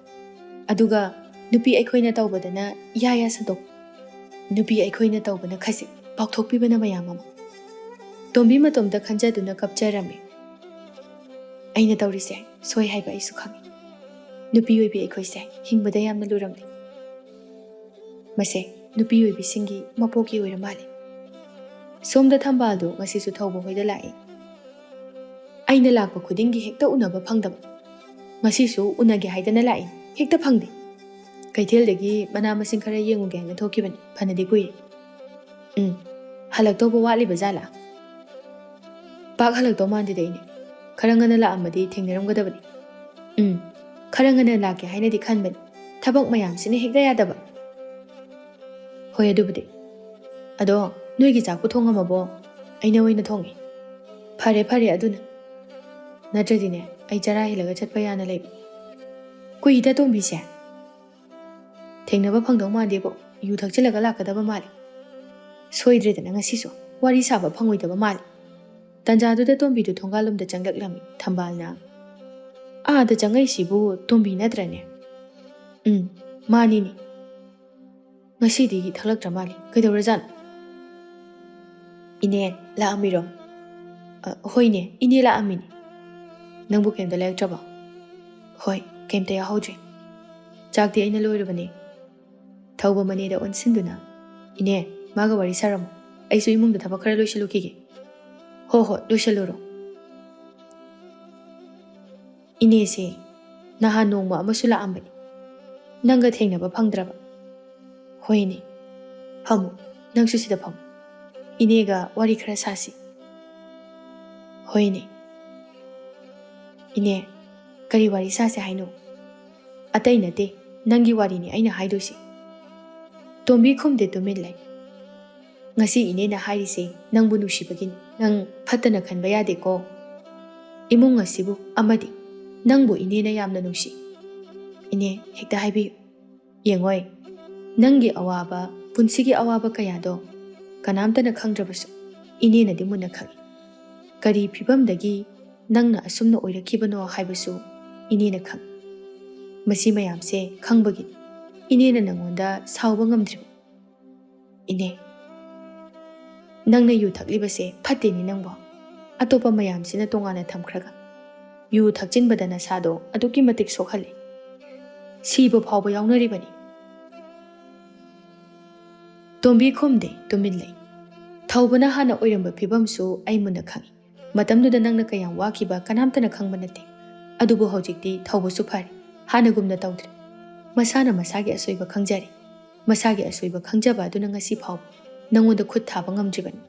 ꯑꯗꯨꯒ ꯅꯨꯄꯤ ꯑꯩꯈꯣꯏꯅ ꯇꯧꯕꯗꯅ ꯏꯌꯥ ꯌꯥ ꯁꯟꯗꯣꯛꯄ꯫ ꯅꯨꯄꯤ ꯑꯩꯈꯣꯏꯅ ꯇꯧꯕꯅ ꯈꯖꯤꯛ, ꯄꯥꯎꯊꯣꯛꯄꯤꯕꯅ ꯃꯌꯥꯝ ꯑꯃ꯫ ꯇꯣꯝꯕꯤ ꯃꯇꯣꯝꯇ ꯈꯟꯖꯗꯨꯅ ꯀꯞꯆꯔꯝꯃꯤ꯫ ꯑꯩꯅ ꯇꯧꯔꯤꯁꯦ ꯁꯣꯏ ꯍꯥꯏꯕ ꯑꯩꯁꯨ ꯈꯪꯏ꯫ ꯅꯨꯄꯤ ꯑꯣꯏꯕꯤ ꯑꯩꯈꯣꯏꯁꯦ ꯍꯤꯡꯕꯗ ꯌꯥꯝꯅ ꯂꯨꯔꯝꯂꯦ꯫ ꯃꯁꯦ ꯅꯨꯄꯤ ꯑꯣꯏꯕꯤꯁꯤꯡꯒꯤ ꯃꯄꯣꯛꯀꯤ ꯑꯣꯏꯔ ꯃꯥꯜꯂꯦ꯫ ꯁꯣꯝꯗ ꯊꯝꯕꯥꯜꯗꯣ ꯉꯁꯤꯁꯨ ꯊꯧꯕ ꯍꯣꯏꯗ ꯂꯥꯛꯏ꯫ ꯑꯩꯅ ꯂꯥꯛꯄ ꯈꯨꯗꯤꯡꯒꯤ ꯍꯦꯛꯇ ꯎꯅꯕ ꯐꯪꯗꯕ꯫ ꯉꯁꯤꯁꯨ ꯎꯅꯒꯦ ꯍꯥꯏꯗꯅ ꯂꯥꯛꯏ, ꯍꯦꯛꯇ ꯐꯪꯗꯦ꯫ ꯀꯩꯊꯦꯜꯗꯒꯤ ꯃꯅꯥ ꯃꯁꯤꯡ ꯈꯔ ꯌꯦꯡꯉꯨꯒꯦ ꯍꯥꯏꯅ ꯊꯣꯛꯈꯤꯕꯅꯤ, ꯐꯅꯗꯤ ꯀꯨꯏꯔꯦ꯫ ꯎꯝ, ꯍꯜꯂꯛꯇꯧꯕ ꯋꯥꯠꯂꯤꯕ ꯖꯥꯠꯂꯥ? ꯄꯥꯛ ꯍꯜꯂꯛꯇꯧ ꯃꯥꯟꯗꯦꯗ ꯏꯅꯦ꯫ ꯈꯔ ꯉꯟꯅ ꯂꯥꯛꯑꯝꯃꯗꯤ ꯊꯦꯡꯅꯔꯝꯒꯗꯕꯅꯤ꯫ ꯎꯝ, ꯈꯔ ꯉꯟꯅ ꯂꯥꯛꯀꯦ ꯍꯥꯏꯅꯗꯤ ꯈꯟꯕꯅꯤ, ꯊꯕꯛ ꯃꯌꯥꯝꯁꯤꯅ ꯍꯦꯛꯇ ꯌꯥꯗꯕ꯫ ꯍꯣꯏ, ꯑꯗꯨꯕꯨꯗꯤ꯫ ꯑꯗꯣ ꯅꯣꯏꯒꯤ ꯆꯥꯛꯄꯨ ꯊꯣꯡꯉꯝꯃꯕꯣ? ꯑꯩꯅ ꯑꯣꯏꯅ ꯊꯣꯡꯉꯦ꯫ ꯐꯔꯦ, ꯐꯔꯦ ꯑꯗꯨꯅ꯫ ꯅꯠꯇ꯭ꯔꯗꯤꯅꯦ, ꯑꯩ ꯆꯔꯥ ꯍꯦꯜꯂꯒ ꯆꯠꯄ ꯌꯥꯅ ꯂꯩꯕ꯫ ꯀꯨꯏꯗ ꯇꯣꯝꯕꯤꯁꯦ꯫ ꯊꯦꯡꯅꯕ ꯐꯪꯗꯧ ꯃꯥꯟꯗꯦꯕꯣ, ꯌꯨ ꯊꯛꯆꯤꯜꯂꯒ ꯂꯥꯛꯀꯗꯕ ꯃꯥꯜꯂꯦ꯫ ꯁꯣꯏꯗ꯭ꯔꯦꯗꯅ ꯉꯁꯤꯁꯨ ꯋꯥꯔꯤ ꯁꯥꯕ ꯐꯪꯉꯣꯏꯗꯕ ꯃꯥꯜꯂꯦ꯫ ꯇꯟꯖꯥꯗꯨꯗ ꯇꯣꯝꯕꯤꯗꯨ ꯊꯣꯡꯒꯥꯜꯂꯣꯝꯗ ꯆꯪꯂꯛꯂꯝꯃꯤ꯫ ꯊꯝꯕꯥꯜꯅ, "ꯑꯥꯗ ꯆꯪꯉꯛꯏꯁꯤꯕꯨ ꯇꯣꯝꯕꯤ ꯅꯠꯇ꯭ꯔꯅꯦ?" "ꯎꯝ, ꯃꯥꯅꯤꯅꯦ꯫ ꯉꯁꯤꯗꯤ ꯊꯛꯂꯛꯇ꯭ꯔ ꯃꯥꯜꯂꯦ꯫ ꯀꯩꯗꯧꯔꯖꯥꯠꯅꯣ?" "ꯏꯅꯦ, ꯂꯥꯛꯑꯝꯃꯤꯔꯣ?" "ꯑ, ꯍꯣꯏꯅꯦ, ꯏꯅꯦ ꯂꯥꯛꯑꯝꯃꯤꯅꯦ꯫ ꯅꯪꯕꯨ ꯀꯩꯝꯇ ꯂꯩꯔꯛꯇ꯭ꯔꯕꯣ?" "ꯍꯣꯏ, ꯀꯩꯝꯇ ꯌꯥꯎꯍꯧꯗ꯭ꯔꯦ꯫ ꯆꯥꯛꯇꯤ ꯑꯩꯅ ꯂꯣꯏꯔꯕꯅꯦ꯫" ꯊꯧꯕ ꯃꯅꯦꯗ ꯑꯣꯟꯁꯤꯟꯗꯨꯅ, "ꯏꯅꯦ, ꯃꯥꯒ ꯋꯥꯔꯤ ꯁꯥꯔꯝꯃꯣ꯫ ꯑꯩꯁꯨ ꯏꯃꯨꯡꯗ ꯊꯕꯛ ꯈꯔ ꯂꯣꯏꯁꯤꯜꯂꯨꯈꯤꯒꯦ꯫" "ꯍꯣ ꯍꯣ, ꯂꯣꯏꯁꯤꯜꯂꯨꯔꯣ꯫" "ꯏꯅꯦꯁꯦ ꯅꯍꯥꯟ ꯅꯣꯡꯃ ꯑꯃꯁꯨ ꯂꯥꯛꯑꯝꯕꯅꯤ꯫ ꯅꯪꯒ ꯊꯦꯡꯅꯕ ꯐꯪꯗ꯭ꯔꯕ?" "ꯍꯣꯏꯅꯦ꯫ ꯐꯝꯃꯨ, ꯅꯪꯁꯨ ꯁꯤꯗ ꯐꯝꯃꯨ꯫ ꯏꯅꯦꯒ ꯋꯥꯔꯤ ꯈꯔ ꯁꯥꯁꯤ꯫" "ꯍꯣꯏꯅꯦ꯫ ꯏꯅꯦ, ꯀꯔꯤ ꯋꯥꯔꯤ ꯁꯥꯁꯦ ꯍꯥꯏꯅꯣ?" "ꯑꯇꯩ ꯅꯠꯇꯦ, ꯅꯪꯒꯤ ꯋꯥꯔꯤꯅꯤ ꯑꯩꯅ ꯍꯥꯏꯗꯣꯏꯁꯦ꯫ ꯇꯣꯝꯕꯤ ꯈꯨꯝꯗꯦ, ꯇꯨꯃꯤꯟ ꯂꯩ꯫ ꯉꯁꯤ ꯏꯅꯦꯅ ꯍꯥꯏꯔꯤꯁꯦ ꯅꯪꯕꯨ ꯅꯨꯡꯁꯤꯕꯒꯤꯅꯤ꯫ ꯅꯪ ꯐꯠꯇꯅ ꯈꯟꯕ ꯌꯥꯗꯦꯀꯣ꯫ ꯏꯃꯨꯡ ꯑꯁꯤꯕꯨ ꯑꯃꯗꯤ ꯅꯪꯕꯨ ꯏꯅꯦꯅ ꯌꯥꯝꯅ ꯅꯨꯡꯁꯤ꯫ ꯏꯅꯦ, ꯍꯦꯛꯇ ꯍꯥꯏꯕꯤꯌꯨ꯫ ꯌꯦꯡꯉꯣꯏ, ꯅꯪꯒꯤ ꯑꯋꯥꯕ, ꯄꯨꯟꯁꯤꯒꯤ ꯑꯋꯥꯕ ꯀꯌꯥꯗꯣ ꯀꯅꯥꯝꯇꯅ ꯈꯪꯗ꯭ꯔꯕꯁꯨ ꯏꯅꯦꯅꯗꯤ ꯃꯨꯟꯅ ꯈꯪꯏ꯫ ꯀꯔꯤ ꯐꯤꯕꯝꯗꯒꯤ ꯅꯪꯅ ꯑꯁꯨꯝꯅ ꯑꯣꯏꯔꯛꯈꯤꯕꯅꯣ ꯍꯥꯏꯕꯁꯨ ꯏꯅꯦꯅ ꯈꯪꯏ꯫ ꯃꯁꯤ ꯃꯌꯥꯝꯁꯦ ꯈꯪꯕꯒꯤꯅꯤ ꯏꯅꯦꯅ ꯅꯪꯉꯣꯟꯗ ꯁꯥꯎꯕ ꯉꯝꯗ꯭ꯔꯤꯕ꯫ ꯏꯅꯦ, ꯅꯪꯅ ꯌꯨ ꯊꯛꯂꯤꯕꯁꯦ ꯐꯠꯇꯦꯅꯦ ꯅꯪꯕꯣ꯫ ꯑꯇꯣꯞꯄ ꯃꯌꯥꯝꯁꯤꯅ ꯇꯣꯉꯥꯟꯅ ꯊꯝꯈ꯭ꯔꯒ, ꯌꯨ ꯊꯛꯆꯤꯟꯕꯗ ꯅꯁꯥꯗꯣ ꯑꯗꯨꯛꯀꯤ ꯃꯇꯤꯛ ꯁꯣꯛꯍꯜꯂꯤ꯫ ꯁꯤꯕ ꯐꯥꯎꯕ ꯌꯥꯎꯅꯔꯤꯕꯅꯤ꯫ ꯇꯣꯝꯕꯤ ꯈꯨꯝꯗꯦ, ꯇꯨꯃꯤꯟ ꯂꯩ꯫ ꯊꯧꯕꯅ ꯍꯥꯟꯅ ꯑꯣꯏꯔꯝꯕ ꯐꯤꯕꯝꯁꯨ ꯑꯩ ꯃꯨꯟꯅ ꯈꯪꯏ꯫ ꯃꯇꯝꯗꯨꯗ ꯅꯪꯅ ꯀꯌꯥꯝ ꯋꯥꯈꯤꯕ ꯀꯅꯥꯝꯇꯅ ꯈꯪꯕ ꯅꯠꯇꯦ꯫ ꯑꯗꯨꯕꯨ ꯍꯧꯖꯤꯛꯇꯤ ꯊꯧꯕꯁꯨ ꯐꯔꯦ, ꯍꯥꯟꯅꯒꯨꯝꯅ ꯇꯧꯗ꯭ꯔꯦ꯫ ꯃꯁꯥꯅ ꯃꯁꯥꯒꯤ ꯑꯁꯣꯏꯕ ꯈꯪꯖꯔꯦ꯫ ꯃꯁꯥꯒꯤ ꯑꯁꯣꯏꯕ ꯈꯪꯖꯕ ꯑꯗꯨꯅ ꯉꯁꯤ ꯐꯥꯎꯕ ꯅꯪꯉꯣꯟꯗ ꯈꯨꯠ ꯊꯥꯕ ꯉꯝꯗ꯭ꯔꯤꯕꯅꯤ꯫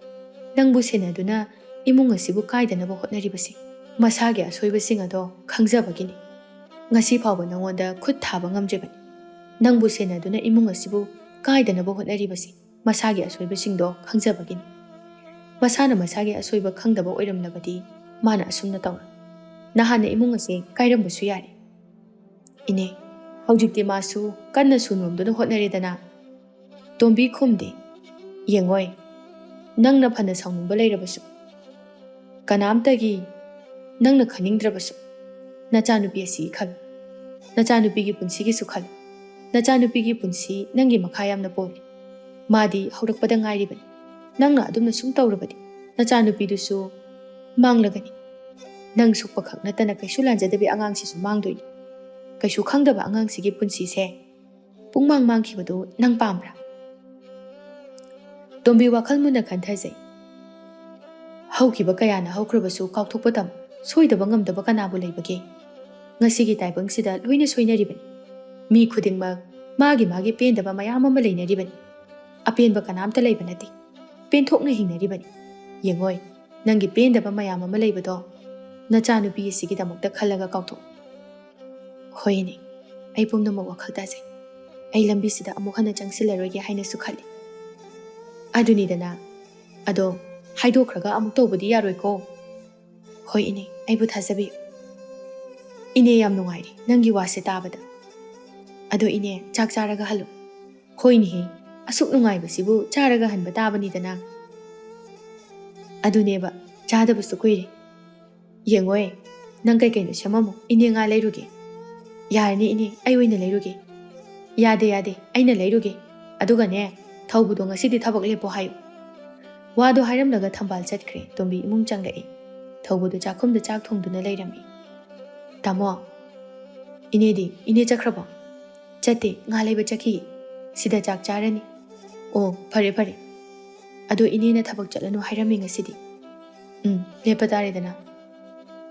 ꯅꯪꯕꯨ ꯁꯦꯟꯅꯗꯨꯅ ꯏꯃꯨꯡ ꯑꯁꯤꯕꯨ ꯀꯥꯏꯗꯅꯕ ꯍꯣꯠꯅꯔꯤꯕꯁꯤ ꯃꯁꯥꯒꯤ ꯑꯁꯣꯏꯕꯁꯤꯡ ꯑꯗꯣ ꯈꯪꯖꯕꯒꯤꯅꯤ꯫ ꯉꯁꯤ ꯐꯥꯎꯕ ꯅꯪꯉꯣꯟꯗ ꯈꯨꯠ ꯊꯥꯕ ꯉꯝꯗ꯭ꯔꯤꯕꯅꯤ꯫ ꯅꯪꯕꯨ ꯁꯦꯟꯅꯗꯨꯅ ꯏꯃꯨꯡ ꯑꯁꯤꯕꯨ ꯀꯥꯏꯗꯅꯕ ꯍꯣꯠꯅꯔꯤꯕꯁꯤ ꯃꯁꯥꯒꯤ ꯑꯁꯣꯏꯕꯁꯤꯡꯗꯣ ꯈꯪꯖꯕꯒꯤꯅꯤ꯫ ꯃꯁꯥꯅ ꯃꯁꯥꯒꯤ ꯑꯁꯣꯏꯕ ꯈꯪꯗꯕ ꯑꯣꯏꯔꯝꯂꯕꯗꯤ ꯃꯥꯅ ꯑꯁꯨꯝꯅ ꯇꯧꯔꯣꯏ꯫ ꯅꯍꯥꯟꯅ ꯏꯃꯨꯡ ꯑꯁꯤ ꯀꯥꯏꯔꯝꯕꯁꯨ ꯌꯥꯔꯦ꯫ ꯏꯅꯦ, ꯍꯧꯖꯤꯛꯇꯤ ꯃꯥꯁꯨ ꯀꯟꯅ ꯁꯨ ꯅꯣꯝꯗꯨꯅ ꯍꯣꯠꯅꯔꯦꯗꯅ꯫ ꯇꯣꯝꯕꯤ ꯈꯨꯝꯗꯦ꯫ ꯌꯦꯡꯉꯣꯏ, ꯅꯪꯅ ꯐꯅ ꯁꯥꯎꯅꯤꯡꯕ ꯂꯩꯔꯕꯁꯨ, ꯀꯅꯥꯝꯇꯒꯤ ꯅꯪꯅ ꯈꯟꯅꯤꯡꯗ꯭ꯔꯕꯁꯨ, ꯅꯆꯥꯅꯨꯄꯤ ꯑꯁꯤꯒꯤ ꯈꯜꯂꯨ꯫ ꯅꯆꯥꯅꯨꯄꯤꯒꯤ ꯄꯨꯟꯁꯤꯒꯤꯁꯨ ꯈꯜꯂꯨ꯫ ꯅꯆꯥꯅꯨꯄꯤꯒꯤ ꯄꯨꯟꯁꯤ ꯅꯪꯒꯤ ꯃꯈꯥ ꯌꯥꯝꯅ ꯄꯣꯜꯂꯤ꯫ ꯃꯥꯗꯤ ꯍꯧꯔꯛꯄꯗ ꯉꯥꯏꯔꯤꯕꯅꯤ꯫ ꯅꯪꯅ ꯑꯗꯨꯝꯅ ꯁꯨꯝ ꯇꯧꯔꯕꯗꯤ ꯅꯆꯥꯅꯨꯄꯤꯗꯨꯁꯨ ꯃꯥꯡꯂꯒꯅꯤ꯫ ꯅꯪ ꯁꯣꯛꯄ ꯈꯛ ꯅꯠꯇꯅ ꯀꯩꯁꯨ ꯂꯥꯟꯖꯗꯕꯤ ꯑꯉꯥꯡꯁꯤꯁꯨ ꯃꯥꯡꯗꯣꯏꯅꯤ꯫ ꯀꯩꯁꯨ ꯈꯪꯗꯕ ꯑꯉꯥꯡꯁꯤꯒꯤ ꯄꯨꯟꯁꯤꯁꯦ ꯄꯨꯡꯃꯥꯡ ꯃꯥꯡꯈꯤꯕꯗꯨ ꯅꯪ ꯄꯥꯝꯕ꯭ꯔꯥ? ꯇꯣꯝꯕꯤ ꯋꯥꯈꯜ ꯃꯨꯟꯅ ꯈꯟꯊꯖꯩ꯫ ꯍꯧꯈꯤꯕ ꯀꯌꯥꯅ ꯍꯧꯈ꯭ꯔꯕꯁꯨ ꯀꯥꯎꯊꯣꯛꯄ ꯇꯝꯃꯨ꯫ ꯁꯣꯏꯗꯕ ꯉꯝꯗꯕ ꯀꯅꯥꯕꯨ ꯂꯩꯕꯒꯦ? ꯉꯁꯤꯒꯤ ꯇꯥꯏꯕꯪꯁꯤꯗ ꯂꯣꯏꯅ ꯁꯣꯏꯅꯔꯤꯕꯅꯤ꯫ ꯃꯤ ꯈꯨꯗꯤꯡꯃꯛ ꯃꯥꯒꯤ ꯃꯥꯒꯤ ꯄꯦꯟꯗꯕ ꯃꯌꯥꯝ ꯑꯃ ꯂꯩꯅꯔꯤꯕꯅꯤ꯫ ꯑꯄꯦꯟꯕ ꯀꯅꯥꯝꯇ ꯂꯩꯕ ꯅꯠꯇꯦ꯫ ꯄꯦꯟꯊꯣꯛꯅ ꯍꯤꯡꯅꯔꯤꯕꯅꯤ꯫ ꯌꯦꯡꯉꯣꯏ, ꯅꯪꯒꯤ ꯄꯦꯟꯗꯕ ꯃꯌꯥꯝ ꯑꯃ ꯂꯩꯕꯗꯣ ꯅꯆꯥꯅꯨꯄꯤ ꯑꯁꯤꯒꯤꯗꯃꯛꯇ ꯈꯜꯂꯒ ꯀꯥꯎꯊꯣꯛꯎ꯫ ꯍꯣꯏꯅꯦ, ꯑꯩ ꯄꯨꯝꯅꯃꯛ ꯋꯥꯈꯜ ꯇꯥꯖꯩ꯫ ꯑꯩ ꯂꯝꯕꯤꯁꯤꯗ ꯑꯃꯨꯛ ꯍꯟꯅ ꯆꯪꯁꯤꯜꯂꯔꯣꯏꯒꯦ ꯍꯥꯏꯅꯁꯨ ꯈꯜꯂꯤ꯫ ꯑꯗꯨꯅꯤꯗꯅ꯫ ꯑꯗꯣ ꯍꯥꯏꯗꯣꯛꯈ꯭ꯔꯒ ꯑꯃꯨꯛ ꯇꯧꯕꯗꯤ ꯌꯥꯔꯣꯏꯀꯣ꯫ ꯍꯣꯏ ꯏꯅꯦ, ꯑꯩꯕꯨ ꯊꯥꯖꯕꯤꯌꯨ꯫ ꯏꯅꯦ, ꯌꯥꯝ ꯅꯨꯡꯉꯥꯏꯔꯦ ꯅꯪꯒꯤ ꯋꯥꯁꯦ ꯇꯥꯕꯗ꯫ ꯑꯗꯣ ꯏꯅꯦ, ꯆꯥꯛ ꯆꯥꯔꯒ ꯍꯜꯂꯨ꯫ ꯍꯣꯏꯅꯦꯍꯦ, ꯑꯁꯨꯛ ꯅꯨꯡꯉꯥꯏꯕꯁꯤꯕꯨ ꯆꯥꯔꯒ ꯍꯟꯕ ꯇꯥꯕꯅꯤꯗꯅ꯫ ꯑꯗꯨꯅꯦꯕ, ꯆꯥꯗꯕꯁꯨ ꯀꯨꯏꯔꯦ꯫ ꯌꯦꯡꯉꯣꯏ, ꯅꯪ ꯀꯩꯀꯩꯅꯣ ꯁꯦꯝꯃꯝꯃꯣ, ꯏꯅꯦ ꯉꯥ ꯂꯩꯔꯨꯒꯦ꯫ ꯌꯥꯔꯅꯤ ꯏꯅꯦ, ꯑꯩ ꯑꯣꯏꯅ ꯂꯩꯔꯨꯒꯦ꯫ ꯌꯥꯗꯦ, ꯌꯥꯗꯦ, ꯑꯩꯅ ꯂꯩꯔꯨꯒꯦ꯫ ꯑꯗꯨꯒꯅꯦ, ꯊꯧꯕꯗꯣ ꯉꯁꯤꯗꯤ ꯊꯕꯛ ꯂꯦꯞꯄꯣ ꯍꯥꯏꯌꯨ꯫ ꯋꯥꯗꯣ ꯍꯥꯏꯔꯝꯂꯒ ꯊꯝꯕꯥꯜ ꯆꯠꯈ꯭ꯔꯦ꯫ ꯇꯣꯝꯕꯤ ꯏꯃꯨꯡ ꯆꯪꯂꯛꯏ꯫ ꯊꯧꯕꯗꯣ ꯆꯥꯛꯈꯨꯝꯗ ꯆꯥꯛ ꯊꯣꯡꯗꯨꯅ ꯂꯩꯔꯝꯃꯤ꯫ ꯇꯥꯃꯣ, ꯏꯅꯦꯗꯤ? ꯏꯅꯦ ꯆꯠꯈ꯭ꯔꯕꯣ? ꯆꯠꯇꯦ, ꯉꯥ ꯂꯩꯕ ꯆꯠꯈꯤ꯫ ꯁꯤꯗ ꯆꯥꯛ ꯆꯥꯔꯅꯤ꯫ ꯑꯣ, ꯐꯔꯦ, ꯐꯔꯦ꯫ ꯑꯗꯣ ꯏꯅꯦꯅ ꯊꯕꯛ ꯆꯠꯂꯅꯨ ꯍꯥꯏꯔꯝꯃꯤ ꯉꯁꯤꯗꯤ꯫ ꯎꯝ, ꯂꯦꯞꯄ ꯇꯥꯔꯦꯗꯅ꯫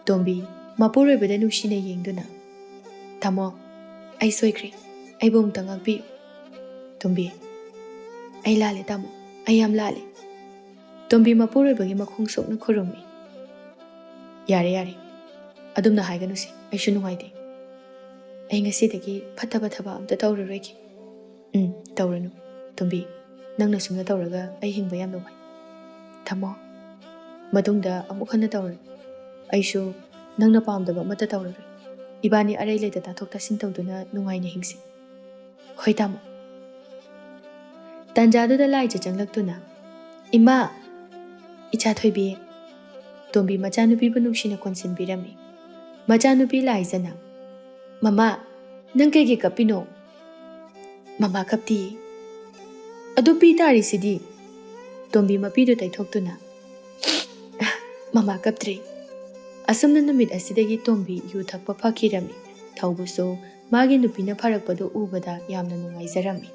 ꯇꯣꯝꯕꯤ, ꯃꯄꯨꯔꯣꯏꯕꯗ ꯅꯨꯡꯁꯤꯅ ꯌꯦꯡꯗꯨꯅ, "ꯇꯥꯃꯣ, ꯑꯩ ꯁꯣꯏꯈ꯭ꯔꯦ꯫ ꯑꯩꯕꯨ ꯑꯃꯨꯛꯇ ꯉꯥꯛꯄꯤꯌꯨ꯫" ꯇꯣꯝꯕꯤ, "ꯑꯩ ꯂꯥꯜꯂꯦ ꯇꯥꯃꯣ, ꯑꯩ ꯌꯥꯝ ꯂꯥꯜꯂꯦ꯫" ꯇꯣꯝꯕꯤ ꯃꯄꯨꯔꯣꯏꯕꯒꯤ ꯃꯈꯣꯡ ꯁꯣꯛꯅ ꯈꯨꯔꯨꯝꯃꯤ꯫ "ꯌꯥꯔꯦ, ꯌꯥꯔꯦ꯫ ꯑꯗꯨꯝꯅ ꯍꯥꯏꯒꯅꯨꯁꯦ, ꯑꯩꯁꯨ ꯅꯨꯡꯉꯥꯏꯇꯦ꯫ ꯑꯩ ꯉꯁꯤꯗꯒꯤ ꯐꯠꯇꯕ ꯊꯕꯛ ꯑꯝꯇ ꯇꯧꯔꯔꯣꯏꯒꯦ꯫" "ꯎꯝ, ꯇꯧꯔꯅꯨ꯫ ꯇꯣꯝꯕꯤ, ꯅꯪꯅ ꯁꯨꯝꯅ ꯇꯧꯔꯒ ꯑꯩ ꯍꯤꯡꯕ ꯌꯥꯝꯅ ꯋꯥꯏ꯫ ꯇꯥꯃꯣ, ꯃꯇꯨꯡꯗ ꯑꯃꯨꯛ ꯍꯟꯅ ꯇꯧꯔꯣꯏ꯫ ꯑꯩꯁꯨ ꯅꯪꯅ ꯄꯥꯝꯗꯕ ꯑꯃꯠꯇ ꯇꯧꯔꯔꯣꯏ꯫ ꯏꯕꯥꯅꯤ ꯑꯔꯩ ꯂꯩꯇ ꯇꯥꯊꯣꯛ ꯇꯥꯁꯤꯟ ꯇꯧꯗꯨꯅ ꯅꯨꯡꯉꯥꯏꯅ ꯍꯤꯡꯁꯤ꯫" "ꯍꯣꯏ ꯇꯥꯃꯣ꯫" ꯇꯥꯟꯖꯥꯗꯨꯗ ꯂꯥꯏꯖ ꯆꯪꯂꯛꯇꯨꯅ, "ꯏꯃꯥ!" "ꯏꯆꯥ ꯊꯣꯏꯕꯤ꯫" ꯇꯣꯝꯕꯤ ꯃꯆꯥꯅꯨꯄꯤꯕꯨ ꯅꯨꯡꯁꯤꯅ ꯀꯣꯟꯁꯤꯟꯕꯤꯔꯝꯃꯤ꯫ ꯃꯆꯥꯅꯨꯄꯤ ꯂꯥꯏꯖꯅ, "ꯃꯃꯥ, ꯅꯪ ꯀꯩꯒꯤ ꯀꯞꯄꯤꯅꯣ?" "ꯃꯃꯥ ꯀꯞꯇꯤꯌꯦ꯫" "ꯑꯗꯨ ꯄꯤ ꯇꯥꯔꯤꯁꯤꯗꯤ?" ꯇꯣꯝꯕꯤ ꯃꯄꯤꯗꯨ ꯇꯩꯊꯣꯛꯇꯨꯅ, "ꯃꯃꯥ ꯀꯞꯇ꯭ꯔꯦ꯫" ꯑꯁꯨꯝꯅ ꯅꯨꯃꯤꯠ ꯑꯁꯤꯗꯒꯤ ꯇꯣꯝꯕꯤ ꯌꯨ ꯊꯛꯄ ꯐꯈꯤꯔꯝꯃꯤ꯫ ꯊꯧꯕꯁꯨ ꯃꯥꯒꯤ ꯅꯨꯄꯤꯅ ꯐꯔꯛꯄꯗꯨ ꯎꯕꯗ ꯌꯥꯝꯅ ꯅꯨꯡꯉꯥꯏꯖꯔꯝꯃꯤ꯫